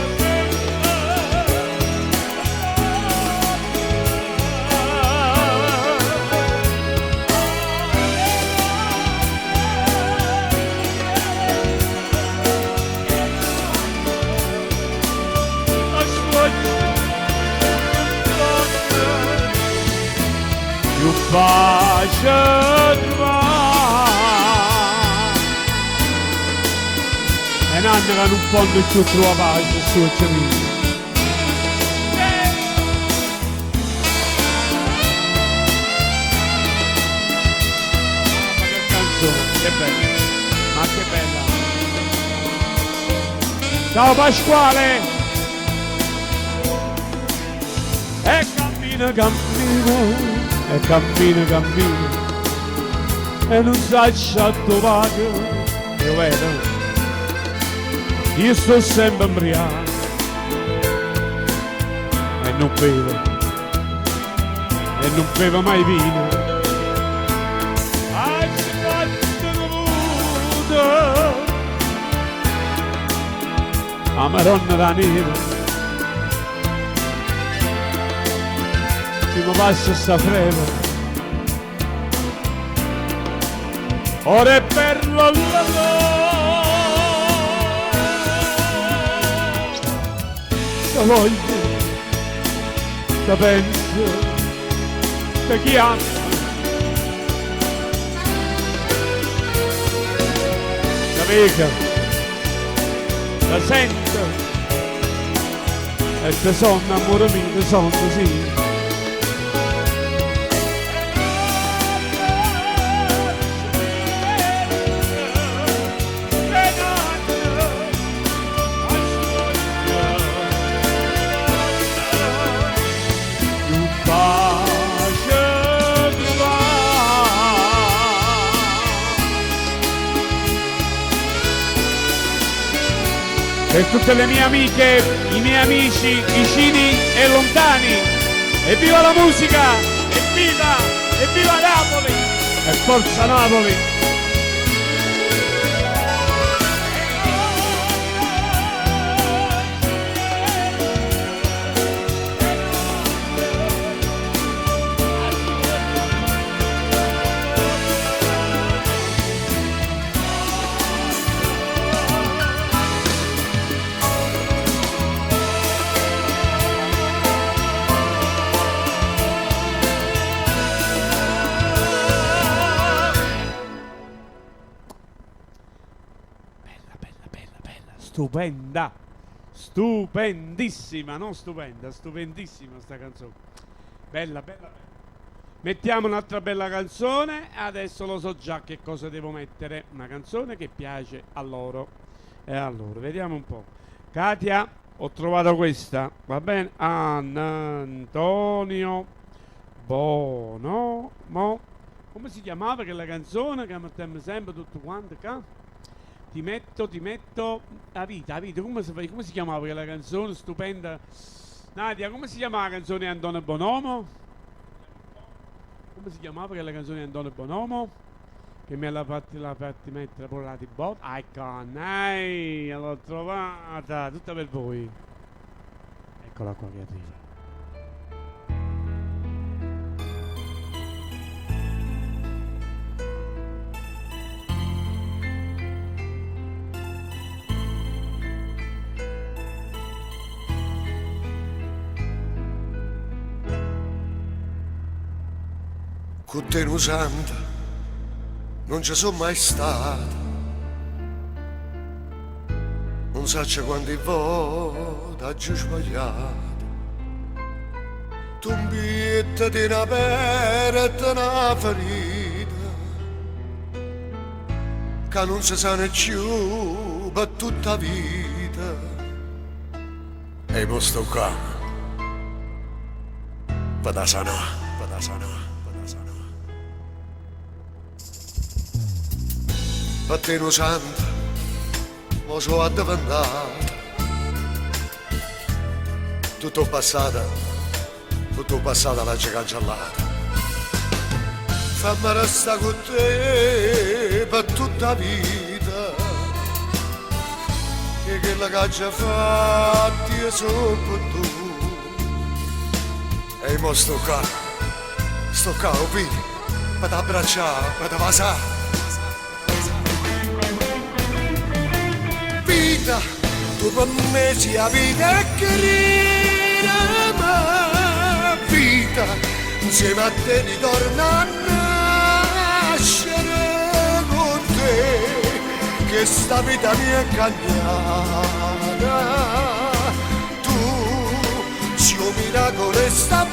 Più pace va. E nanna che non può più trovare pace su capito. Ma che canzone, che bella, ma che bella. Ciao Pasquale! E cammina, cammina, e cammina, cammina, e non sa dove vado, io vedo, io sto sempre ubriaco, e non bevo, e non bevo mai vino. A Madonna da neve, ci mi passa sta freva. Ora è per la la la. Te voglio, te penso, te chiamo. veco, te sento e te sonno, ammore mio, te sonno, sì. Per tutte le mie amiche, i miei amici vicini e lontani. Evviva la musica! Evviva! Evviva Napoli! E forza Napoli! Bella, bella, bella, bella, stupenda, stupendissima, non stupenda, stupendissima sta canzone. Bella, bella, bella. Mettiamo un'altra bella canzone, adesso lo so già che cosa devo mettere, una canzone che piace a loro. E allora, vediamo un po'. Katia, ho trovato questa, va bene? Antonio Bonomo. Come si chiamava quella canzone che mettiamo sempre tutto quanto qua? Ti metto, ti metto la vita, la vita, come si chiamava quella canzone stupenda? Nadia, come si chiamava la canzone di Antonio Bonomo? Come si chiamava quella canzone di Antonio Bonomo? Che me l'ha fatti, l'ha fatti mettere pure la di. Ecco, dai, l'ho trovata, tutta per voi. Eccola qua che arriva. Con te non santa, non ci sono mai stato. Non so quante volte ho sbagliato. Tu mi di una aperta una ferita che non si sa più per tutta vita. E mo sto qua, vado a sanare, vado a sanare, vado a sanare. Per te non santa, mo sono diventato. Tutto passato, tutto passato l'ha già cancellato. Fammi restare con te per tutta vita, che quella che ha già fatto io sono tu. E mo sto qua, oh vedi, per t'abbracciare, per te basare. Vita, tu per me sia vita e credimi, vita, insieme a te ritorna a nascere con te, che sta vita mi è cambiata. Tu sei un miracolo e st'amore,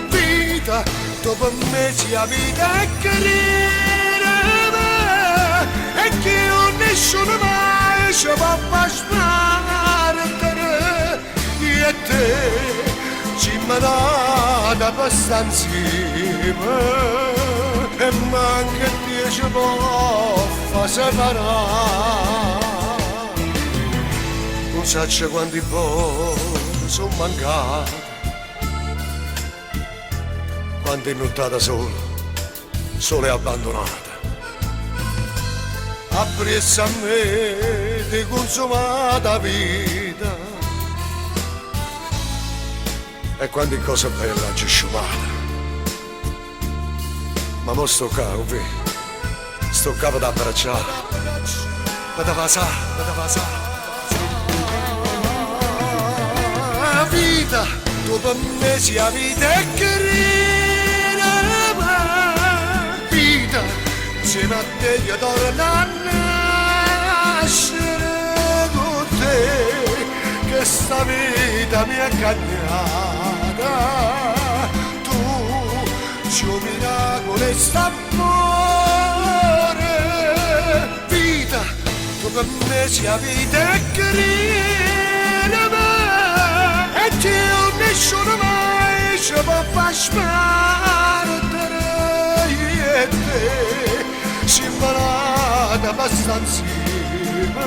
vita, tu per me sia vita e credimi, e che io nessuno mai ci può spartire. Io e te ci manata per stare insieme, e manca Dio ci può far separare. Non so quanti volte sono mancato, quando è nottata sola, sola e abbandonata. Appresso a me ti consumata vita, e quante cose belle ci sciupata. Ma mo sto qua, oh vedi, sto qua per abbracciare, per basare, per basare. Vita, tu per me sia vita e credimi, vita, insieme a te io torno a nascere con te, che sta vita mi è cagnata. Tu ci miracolo e st'amore, vita, tu per me sia vita e credimi, e ti nessuno mai ci può far spartere io e te, siamo nati per stare insieme,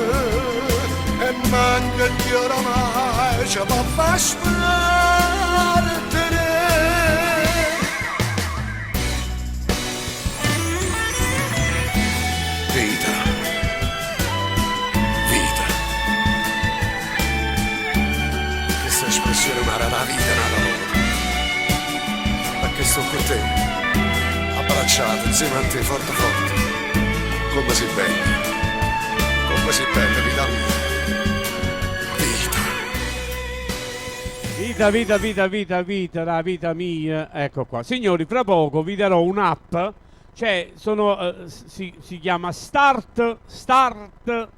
e manca Dio oramai ci può far spartere. Vita, vita, questa espressione umana la vita nata volta, perché sto con te, abbracciato insieme a te forte forte, come si bella, come si bella vita mia, vita. Vita, vita, vita, vita, vita, la vita mia. Ecco qua. Signori, fra poco vi darò un'app, cioè sono, si chiama Start, Start,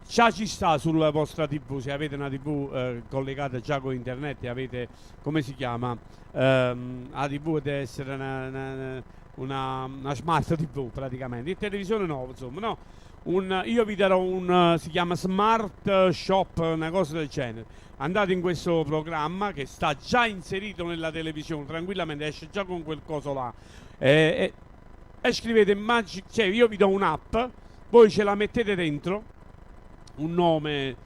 già ci sta sulla vostra TV, se avete una TV collegata già con internet e avete, come si chiama? La TV deve essere una smart TV praticamente, il televisore nuovo, insomma, no? Io vi darò un, si chiama Smart Shop, una cosa del genere. Andate in questo programma che sta già inserito nella televisione, tranquillamente esce già con quel coso là. E scrivete Magic, cioè io vi do un'app, voi ce la mettete dentro, un nome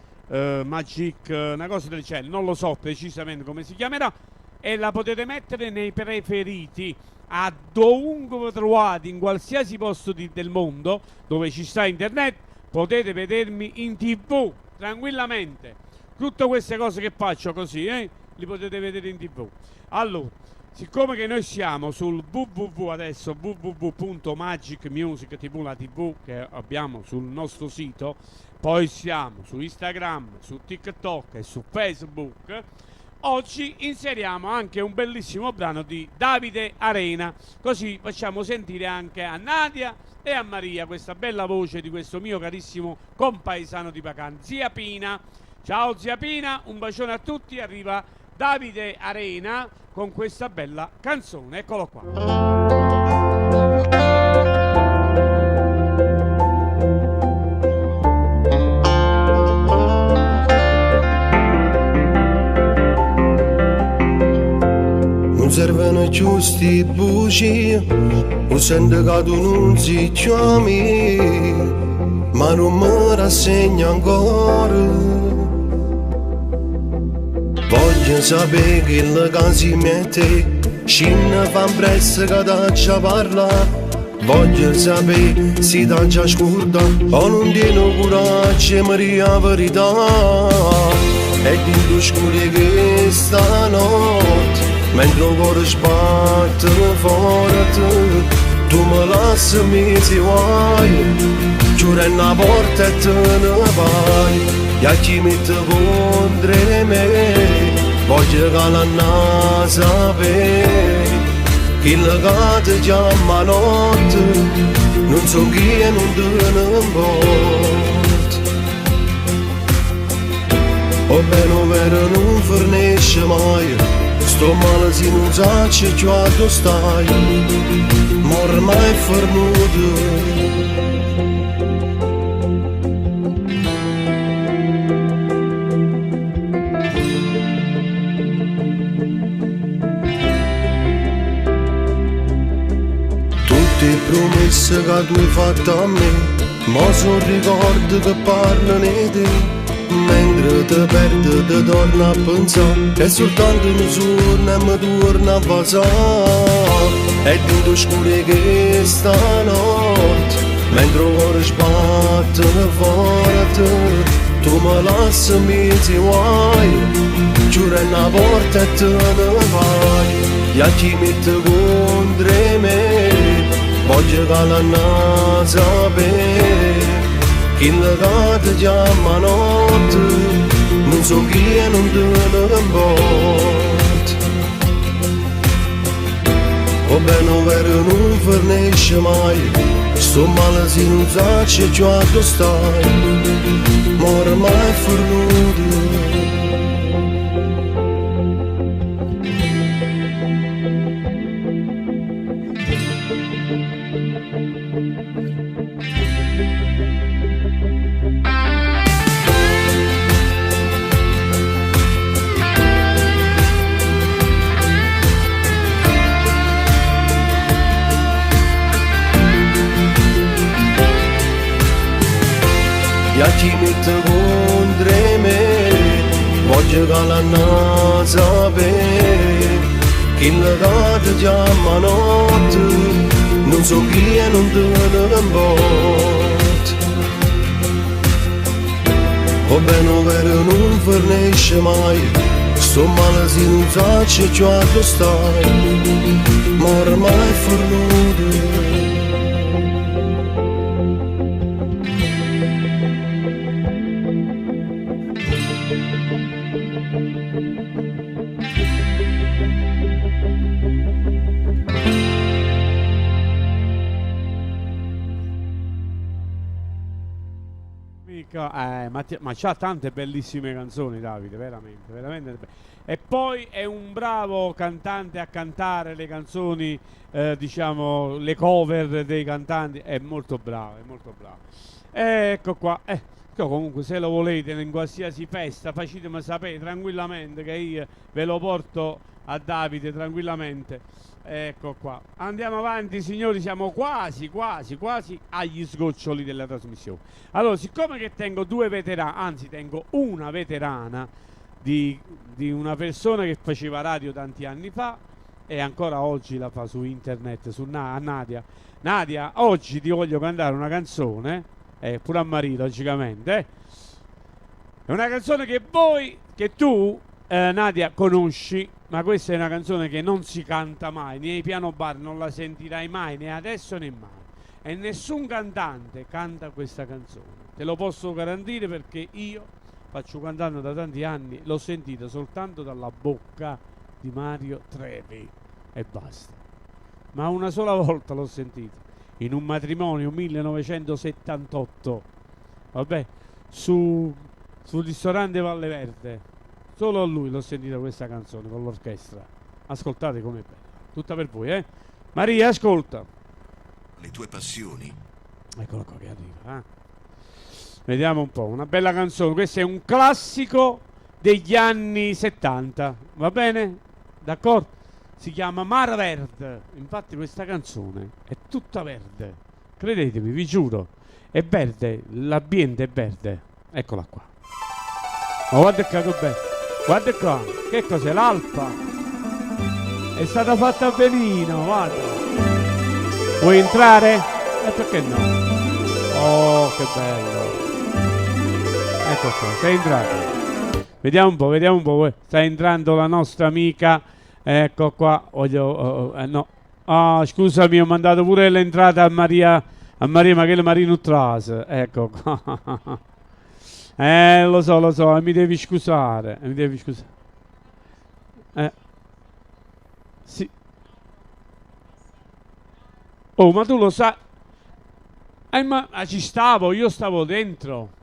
Magic, una cosa del genere, non lo so precisamente come si chiamerà, e la potete mettere nei preferiti a dovunque vi trovate, in qualsiasi posto del mondo dove ci sta internet, potete vedermi in TV tranquillamente. Tutte queste cose che faccio così, li potete vedere in TV. Allora, siccome che noi siamo sul www adesso, www punto Magic Music TV, la TV che abbiamo sul nostro sito, poi siamo su Instagram, su TikTok e su Facebook, oggi inseriamo anche un bellissimo brano di Davide Arena, così facciamo sentire anche a Nadia e a Maria questa bella voce di questo mio carissimo compaesano di Pacan, zia Pina. Ciao zia Pina, un bacione a tutti, arriva Davide Arena con questa bella canzone, eccolo qua. Non servono giusti bugie, o sento che tu non si chiami, ma non mi rassegno ancora. Voglio sapere che la casa si mette, scende fa presto che t'accia parla. Voglio sapere se t'accia scorda o non tiene coraggio e mi dia la verità. E dentro scuro che stanotte, mentre il cuore sbatte forte, tu mi lasci mi si vuoi, chiudi una porta e te ne vai. E a chi mette contro me, voglio che la sapere, chi la che ti chiama notte, non so chi e non te ne importa. O bene o vero non fornisce mai, sto male se non saccio più a dove stai, ma ormai è fornuto. Tutte promesse che tu hai fatto a me, ma sono ricordi che parlano di te. Mentre te perdo te torno a pensare, e soltanto un sogno e mi torna a basare. E dentro scuro che stanotte, mentre il cuore sbatte forte, tu mi lasci mi ti vuoi, chiudi una porta e te ne vai. E a chi mette contro me, voglio che la sapere, chi la che ti chiama notte, non so chi e non te ne importa. O 'O bene overo nun fernesce maje Sto male si nun saccio cchiù addò staje Ma ormai è fernuto. E a chi mette contro 'e me Voglio ca l'hanna sapè Chillo ca te chiamma 'a notte Nun so chi e nun te ne 'mporta 'O bene overo nun fernesce maje Sto male si nun saccio cchiù addò staje Ma ormai è fernuto. Eh, ma, ma c'ha tante bellissime canzoni Davide, veramente, veramente. E poi è un bravo cantante a cantare le canzoni, eh, diciamo, le cover dei cantanti, è molto bravo, è molto bravo. Ecco qua, eh. Comunque se lo volete in qualsiasi festa facetemi sapere tranquillamente che io ve lo porto a Davide tranquillamente. Ecco qua. Andiamo avanti signori, siamo quasi, quasi, quasi agli sgoccioli della trasmissione. Allora, siccome che tengo due veterani, anzi tengo una veterana di, di una persona che faceva radio tanti anni fa e ancora oggi la fa su internet, su Na- Nadia. Nadia, oggi ti voglio cantare una canzone, eh, pure a Maria logicamente. È una canzone che voi, che tu, eh, Nadia, conosci, ma questa è una canzone che non si canta mai, nei piano bar non la sentirai mai, né adesso né mai. E nessun cantante canta questa canzone. Te lo posso garantire perché io faccio cantante da tanti anni, l'ho sentita soltanto dalla bocca di Mario Trevi e basta. Ma una sola volta l'ho sentita in un matrimonio 1978. Vabbè, su, sul ristorante Valle Verde. Solo a lui l'ho sentita questa canzone con l'orchestra. Ascoltate com'è bella. Tutta per voi, eh? Maria, ascolta. Le tue passioni. Eccolo qua che arriva, eh? Vediamo un po', una bella canzone. Questo è un classico degli anni 70, va bene? D'accordo? Si chiama Mar Verde. Infatti questa canzone è tutta verde. Credetemi, vi giuro. È verde, l'ambiente è verde. Eccola qua. Ma guarda qua che bello. Guarda qua, che cos'è l'alpa? È stata fatta benino, guarda. Vuoi entrare? E perché no? Oh, che bello. Ecco qua, sei entrato. Vediamo un po', vediamo un po'. Sta entrando la nostra amica. Ecco qua, voglio. Oh, oh, eh, no. Ah, scusami, ho mandato pure l'entrata a Maria. A Maria, ma che le Maria non trase. Ecco qua. Lo so, mi devi scusare. Mi devi scusare. Eh. Sì. Oh, ma tu lo sai. Ma ah, ci stavo, io stavo dentro.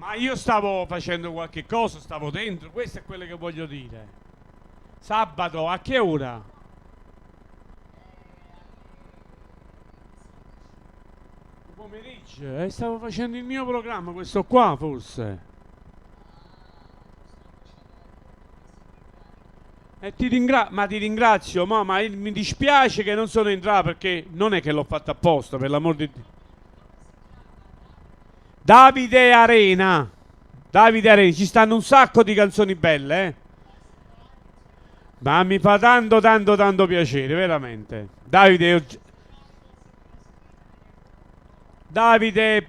Ma io stavo facendo qualche cosa, stavo dentro, questo è quello che voglio dire. Sabato a che ora? Pomeriggio, e stavo facendo il mio programma, questo qua forse. E ti ringra- ma ti ringrazio, ma, ma mi dispiace che non sono entrato perché non è che l'ho fatto apposta, per l'amor di Dio. Davide Arena. Davide Arena, ci stanno un sacco di canzoni belle, eh? Ma mi fa tanto tanto tanto piacere, veramente. Davide, Davide,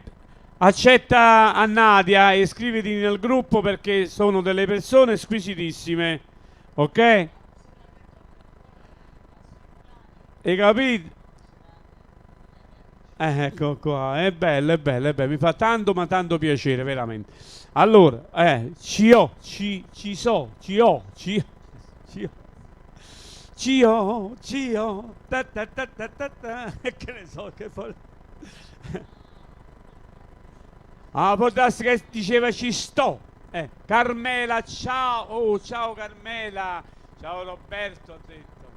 accetta a Nadia e iscriviti nel gruppo perché sono delle persone squisitissime, ok? Hai capito? Ecco qua, è bello, è bello, è bello, mi fa tanto ma tanto piacere, veramente. Allora, eh, ci ho, ci, ci so, ci ho, ci, ci ho. Ci ho, ci ho, ta ta ta ta ta ta, che ne so, che fa... Ah, può darsi che diceva ci sto. Carmela, ciao, oh, ciao Carmela, ciao Roberto, ha detto.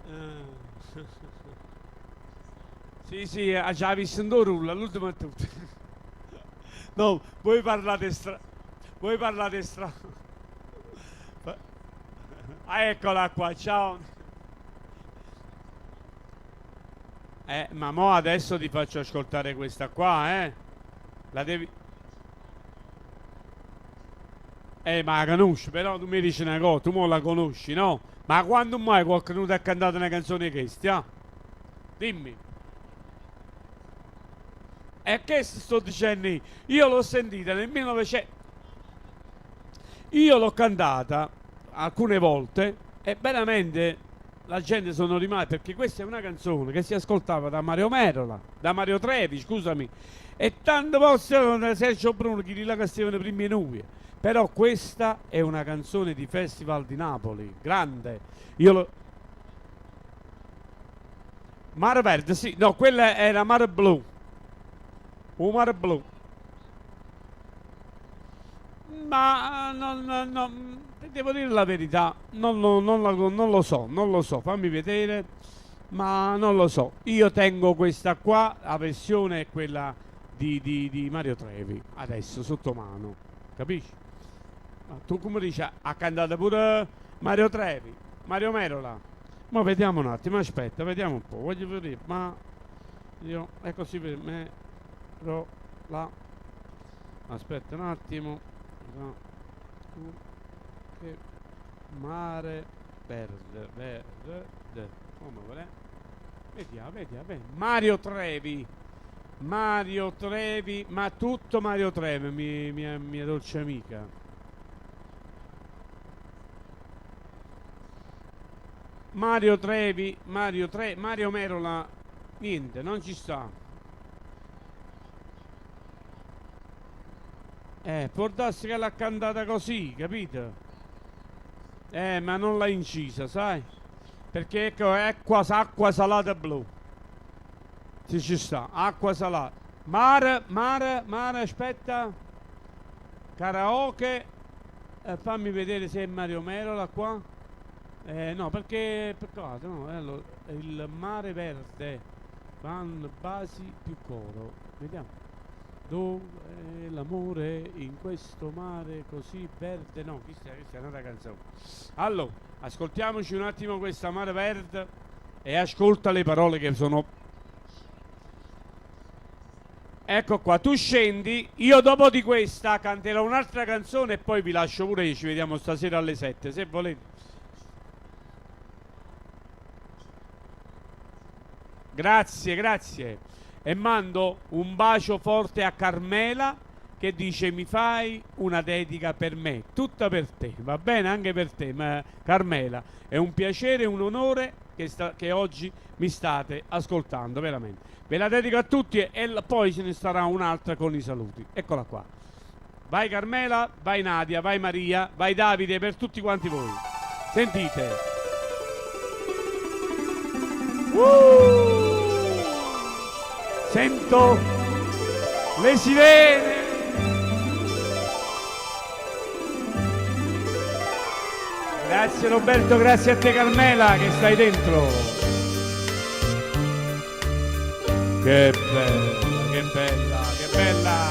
Ah. Sì, sì, ha già visto un rullo, all'ultimo è tutto. No, voi parlate stra... Voi parlate stra... Ah, eccola qua, ciao. Ma mo adesso ti faccio ascoltare questa qua, eh? La devi... Ma la conosci, però tu mi dici una cosa, tu mo la conosci, no? Ma quando mai qualcuno ti ha cantato una canzone questa? Dimmi. E che sto dicendo io? Io l'ho sentita nel 1900. Io l'ho cantata alcune volte e veramente la gente sono rimasta, perché questa è una canzone che si ascoltava da Mario Merola, da Mario Trevi, scusami, e tante volte da Sergio Bruno, chi là che stavano prima di noi. Però questa è una canzone di Festival di Napoli, grande. Io lo... Mare Verde, sì, no, quella era Mare Blu. Un Mare Blu. Ma no, no, no, devo dire la verità, non lo, non la, non lo so, non lo so, fammi vedere, ma non lo so. Io tengo questa qua, la versione è quella di Mario Trevi, adesso sotto mano, capisci? Ma tu come dici, ha cantato pure Mario Trevi, Mario Merola. Ma vediamo un attimo, aspetta, vediamo un po', voglio vedere, ma io, è così per me, la, aspetta un attimo, no, che mare verde, verde, come vuole? Vediamo, vediamo, vediamo. Mario Trevi, Mario Trevi, ma tutto Mario Trevi, mia dolce amica. Mario Trevi, Mario Tre, Mario Merola, niente, non ci sta. Può darsi che l'ha cantata così, capito? Ma non l'ha incisa, sai? Perché ecco, è acqua, acqua salata blu. Sì, ci sta, acqua salata. Mare, mare, mare, aspetta. Karaoke. Fammi vedere se è Mario Merola qua. No, perché peccato, no, allora, il mare verde, van basi più coro. Vediamo. Dove è l'amore in questo mare così verde? No, questa è un'altra canzone. Allora, ascoltiamoci un attimo questa mare verde e ascolta le parole che sono. Ecco qua, tu scendi, io dopo di questa canterò un'altra canzone e poi vi lascio pure io, ci vediamo stasera alle 7, se volete. Grazie, grazie. E mando un bacio forte a Carmela che dice mi fai una dedica per me, tutta per te, va bene anche per te, ma Carmela, è un piacere e un onore che oggi mi state ascoltando, veramente. Ve la dedico a tutti e poi ce ne sarà un'altra con i saluti. Eccola qua. Vai Carmela, vai Nadia, vai Maria, vai Davide, per tutti quanti voi. Sentite. Sento le sirene. Grazie Roberto, grazie a te Carmela che stai dentro. Che bella, che bella, che bella.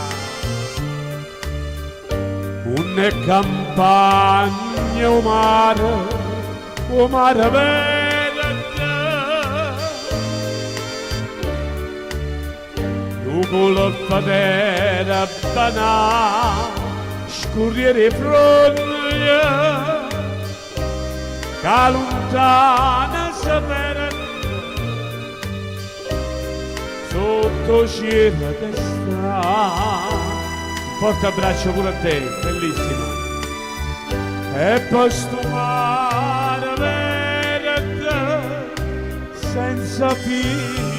Una campagna, un mare, un mare verde. Con la banà, scorriere fronte, che lontana si perde, sotto cielo destra. Un forte abbraccio pure a te, bellissima. E poi sto mare verde, senza fine,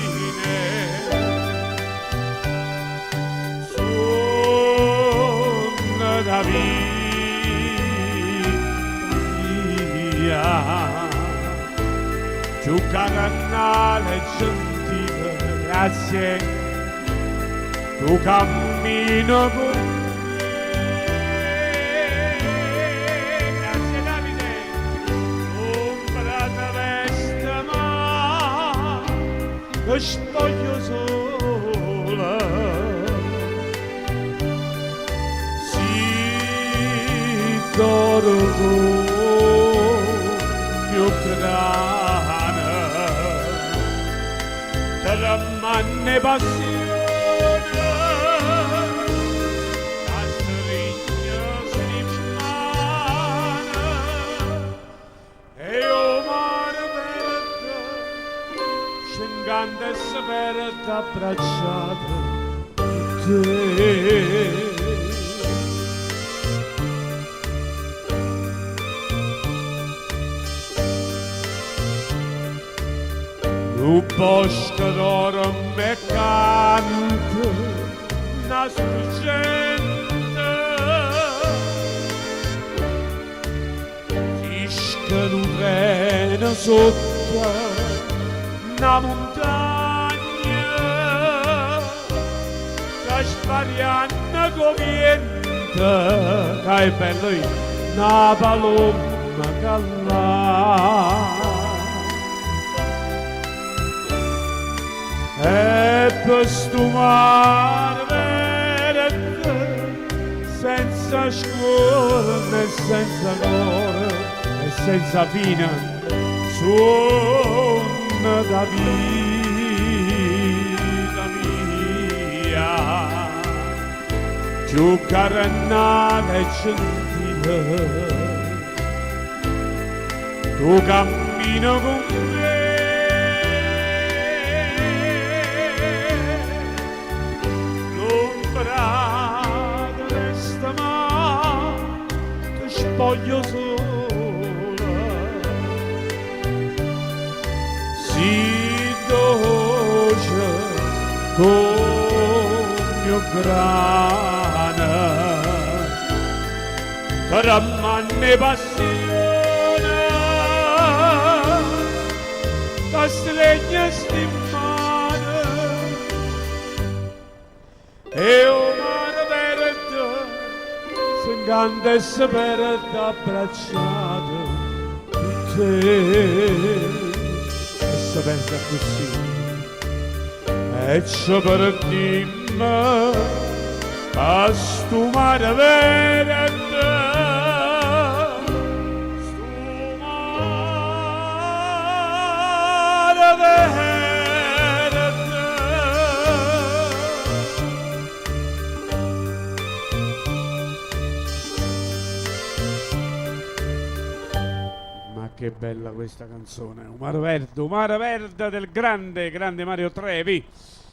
Più carnale e gentile, grazie. Tu cammino con me. Grazie Davide. L'ombra te veste ma te spoglia 'o sole. Si d'oro comm' 'o grano, Tremmanno 'e passione, t'astrigno 'sti mmane e 'o mare verde se 'ncanta e se perde abbracciato cu te. Nu bosco dorme e canta na surgente Sisca nu treno sotto na muntagna Sta sbarianno co viento ca è bello ì na palomma ca là E pe stu mare verde senza scuorno e senza core e senza fine suonno da vita mia cchiù carnale e gentile Tu cammino con me. L'ombra te veste ma te spoglia 'o sole. Si doce comm' 'o grano. Tremmanno 'e passione T'astregno 'sti mmane E 'o mare verde Se 'ncanta e se perde abbracciato cu te E se perde accussì E ce perdimmo Pe' stu mare verde Stu mare verde. Ma che bella questa canzone, 'O mare verde, 'o mare verde del grande, grande Mario Trevi.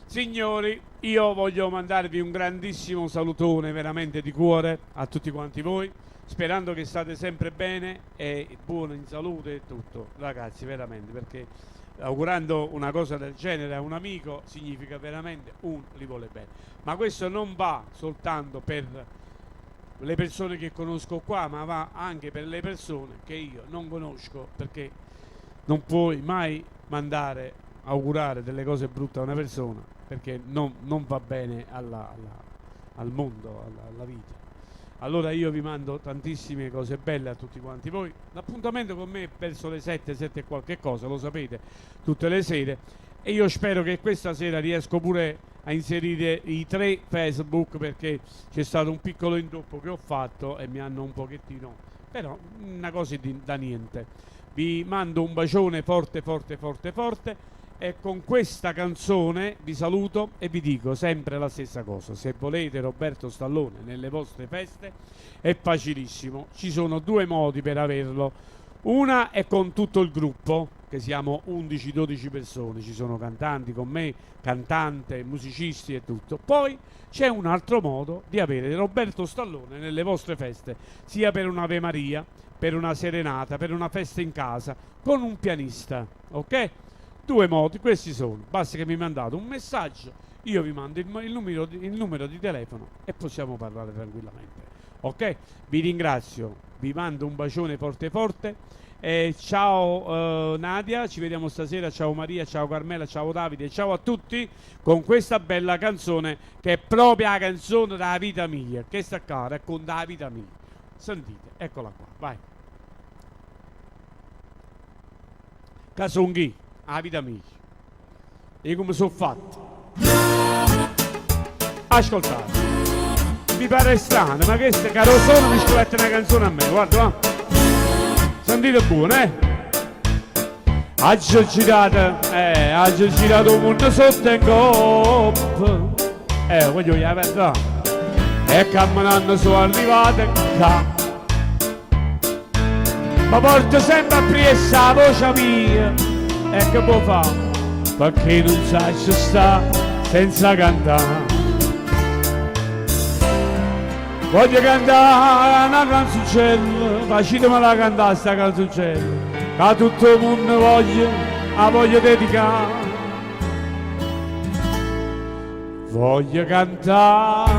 Signori, io voglio mandarvi un grandissimo salutone veramente di cuore a tutti quanti voi, sperando che state sempre bene e buono in salute e tutto. Ragazzi, veramente, perché augurando una cosa del genere a un amico significa veramente un li vuole bene. Ma questo non va soltanto per le persone che conosco qua, ma va anche per le persone che io non conosco, perché non puoi mai mandare augurare delle cose brutte a una persona, perché non, non va bene alla, alla, al mondo, alla, alla vita. Allora io vi mando tantissime cose belle a tutti quanti voi. L'appuntamento con me è verso le 7, 7 e qualche cosa, lo sapete, tutte le sere. E io spero che questa sera riesco pure a inserire i tre Facebook perché c'è stato un piccolo intoppo che ho fatto e mi hanno un pochettino, però una cosa di, da niente. Vi mando un bacione forte forte forte forte e con questa canzone vi saluto e vi dico sempre la stessa cosa. Se volete Roberto Stallone nelle vostre feste è facilissimo. Ci sono due modi per averlo. Una è con tutto il gruppo, che siamo 11-12 persone, ci sono cantanti con me, cantante, musicisti e tutto. Poi c'è un altro modo di avere Roberto Stallone nelle vostre feste, sia per un'Ave Maria, per una serenata, per una festa in casa, con un pianista, ok? Due modi, questi sono. Basta che mi mandate un messaggio, io vi mando il, il numero, di, il numero di telefono e possiamo parlare tranquillamente. Ok? Vi ringrazio, vi mando un bacione forte forte. E ciao Nadia, ci vediamo stasera, ciao Maria, ciao Carmela, ciao Davide, ciao a tutti con questa bella canzone che è proprio la canzone della vita mia, che sta qua racconta la vita mia. Sentite, eccola qua, vai. Casonghi, la vita mia. E come sono fatto? Ascoltate. Mi pare strano, ma questa Carosone mi scrivette una canzone a me, guarda, va. Sentite buono, eh? Aggio girato, aggio girato il mondo sotto e 'ncoppa. Voglio la verità. E camminando sono arrivato qua. Ma porto sempre appresso la voce mia. E che può fare? Perché non sa sta senza cantare. Voglio cantare una canzoncella, facetemela cantare sta canzoncella, che tutto il mondo voglio, la voglio dedicare. Voglio cantare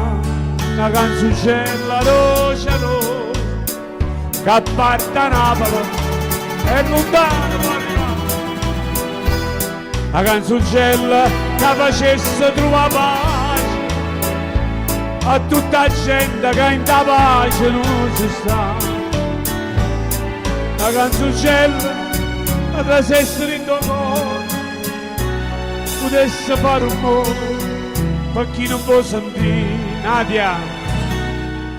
una canzoncella rosa rosa, che parte a Napoli e lontano può arrivare. La canzoncella che facesse trovare pace a tutta la gente che in ta pace non ci sta. La canzoncella che trasesse dentro cuore, potesse fare un modo per chi non può sentire. Nadia,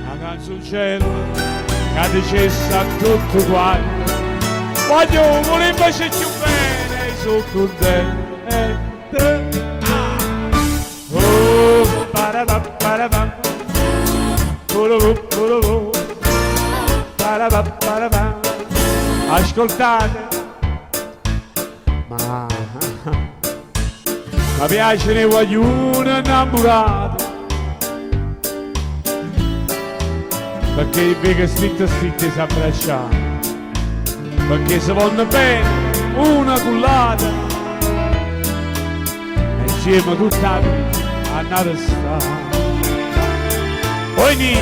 la canzoncella che dicesse a tutto quanto, voglio volerci più bene, sono contento. Oh, parabam, parabam. Parabam, parabam. Ascoltate, ma mi piace ne voglio una innamorata, perché vedo stritto stritto si abbracciano, perché si vanno bene una con l'altra e insieme tutta la vita andare a stare. Poi ni,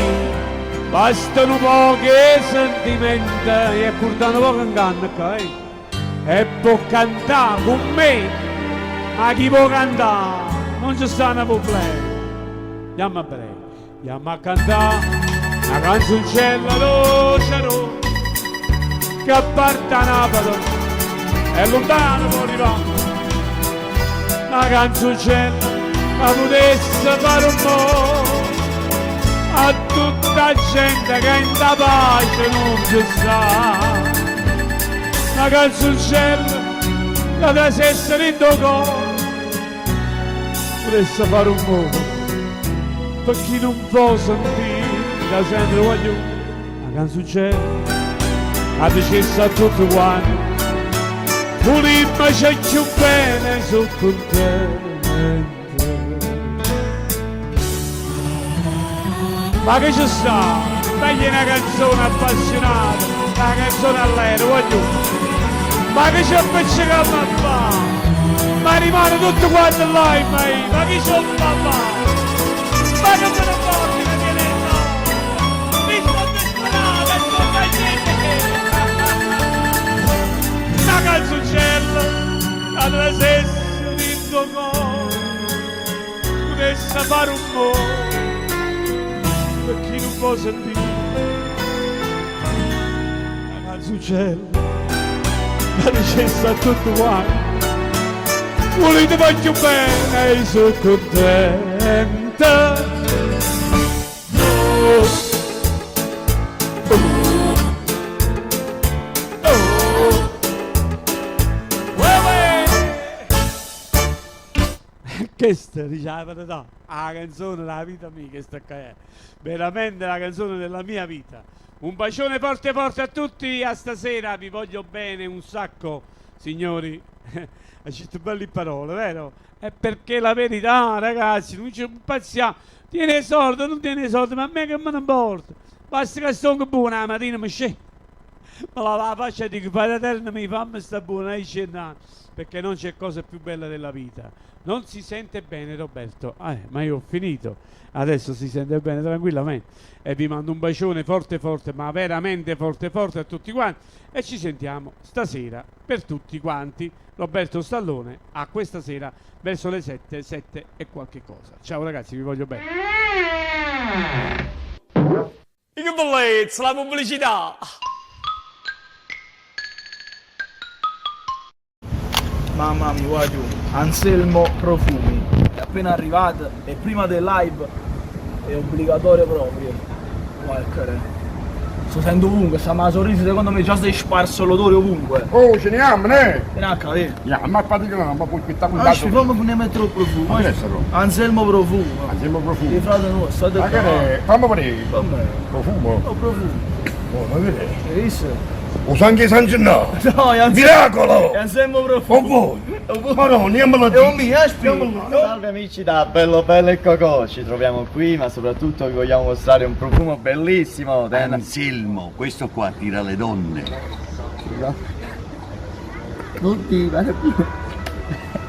bastano poche sentimenti e accordano poco in canna, ok? E può cantare con me, ma chi può cantare? Non ci sta un problema. Andiamo a breve, andiamo a cantare una canzoncella rosa rosa che parte a Napoli e lontano può arrivare. Una canzoncella che potesse fare un po' a tutta la gente che in ta pace non ci sta. Una canzoncella che trasesse dentro cuore, potesse fare un po' per chi non può sentire, da sempre voglio una canzoncella che dicesse a tutto quanto, volimmo c'è più bene, sono contento. Ma che ci sta? Dagli una canzone appassionata, una canzone all'aereo, voglio. Ma che ci appiccichiamo a fare? Ma rimane tutto quanto là in me, ma chi c'ho a fare? Ma che te ne porti che viene no? Mi sto disperando e sto facendo. Una canzoncella, la trasesse dentro cuore, potesse fare un po' per chi non può sentire. La canzoncella la dicesse a tutto quanto, volete voglio bene, sono contento. Oh. Oh. Oh. Uè, uè. Questa dice la verità, la canzone della vita mia, questa qua è veramente la canzone della mia vita. Un bacione forte forte a tutti, a stasera, vi voglio bene un sacco, signori. Ha scritto belle parole, vero? È perché la verità, ragazzi, non ci impazziamo. Tiene soldi, non tiene soldi, ma a me che me ne importa? Basta che sto buona la mattina, mi scende. Ma la faccia e dico, Padre Eterno, mi fammi sta buona, e scende. perché non c'è cosa più bella della vita. Non si sente bene Roberto. Ma io ho finito. Adesso si sente bene tranquillamente. E vi mando un bacione forte forte, ma veramente forte forte a tutti quanti. E ci sentiamo stasera per tutti quanti. Roberto Stallone a questa sera verso le 7, 7 e qualche cosa. Ciao ragazzi, vi voglio bene. Che bellezza, la pubblicità! Mamma mia, guagliù, Anselmo Profumi. È appena arrivato e prima del live è obbligatorio proprio. Guarda, sto sento ovunque, sta ma sorriso secondo me già si è sparso l'odore ovunque. Oh, ce ne andiamo, ne? Vieni a capire. Ya, ma praticamente ma puoi aspettare Ah, ci fammi ne mettere il profumo. Ma che è sta roba? Anselmo Profumo. Anselmo Profumo. Di frate nuovo, state Ma che è? Fammi vedere. Come? Profumo? Oh, profumo. Oh, ma vedi? Hai visto? O sangue San Gennaro! No, è Anselmo. Miracolo! È Anselmo Profumo. O voi! Ma no, neanche la È un mio, aspetta. Salve amici da Bello Bello e Cocò, ci troviamo qui ma soprattutto vi vogliamo mostrare un profumo bellissimo del- Anselmo, questo qua tira le donne. Non ti va più.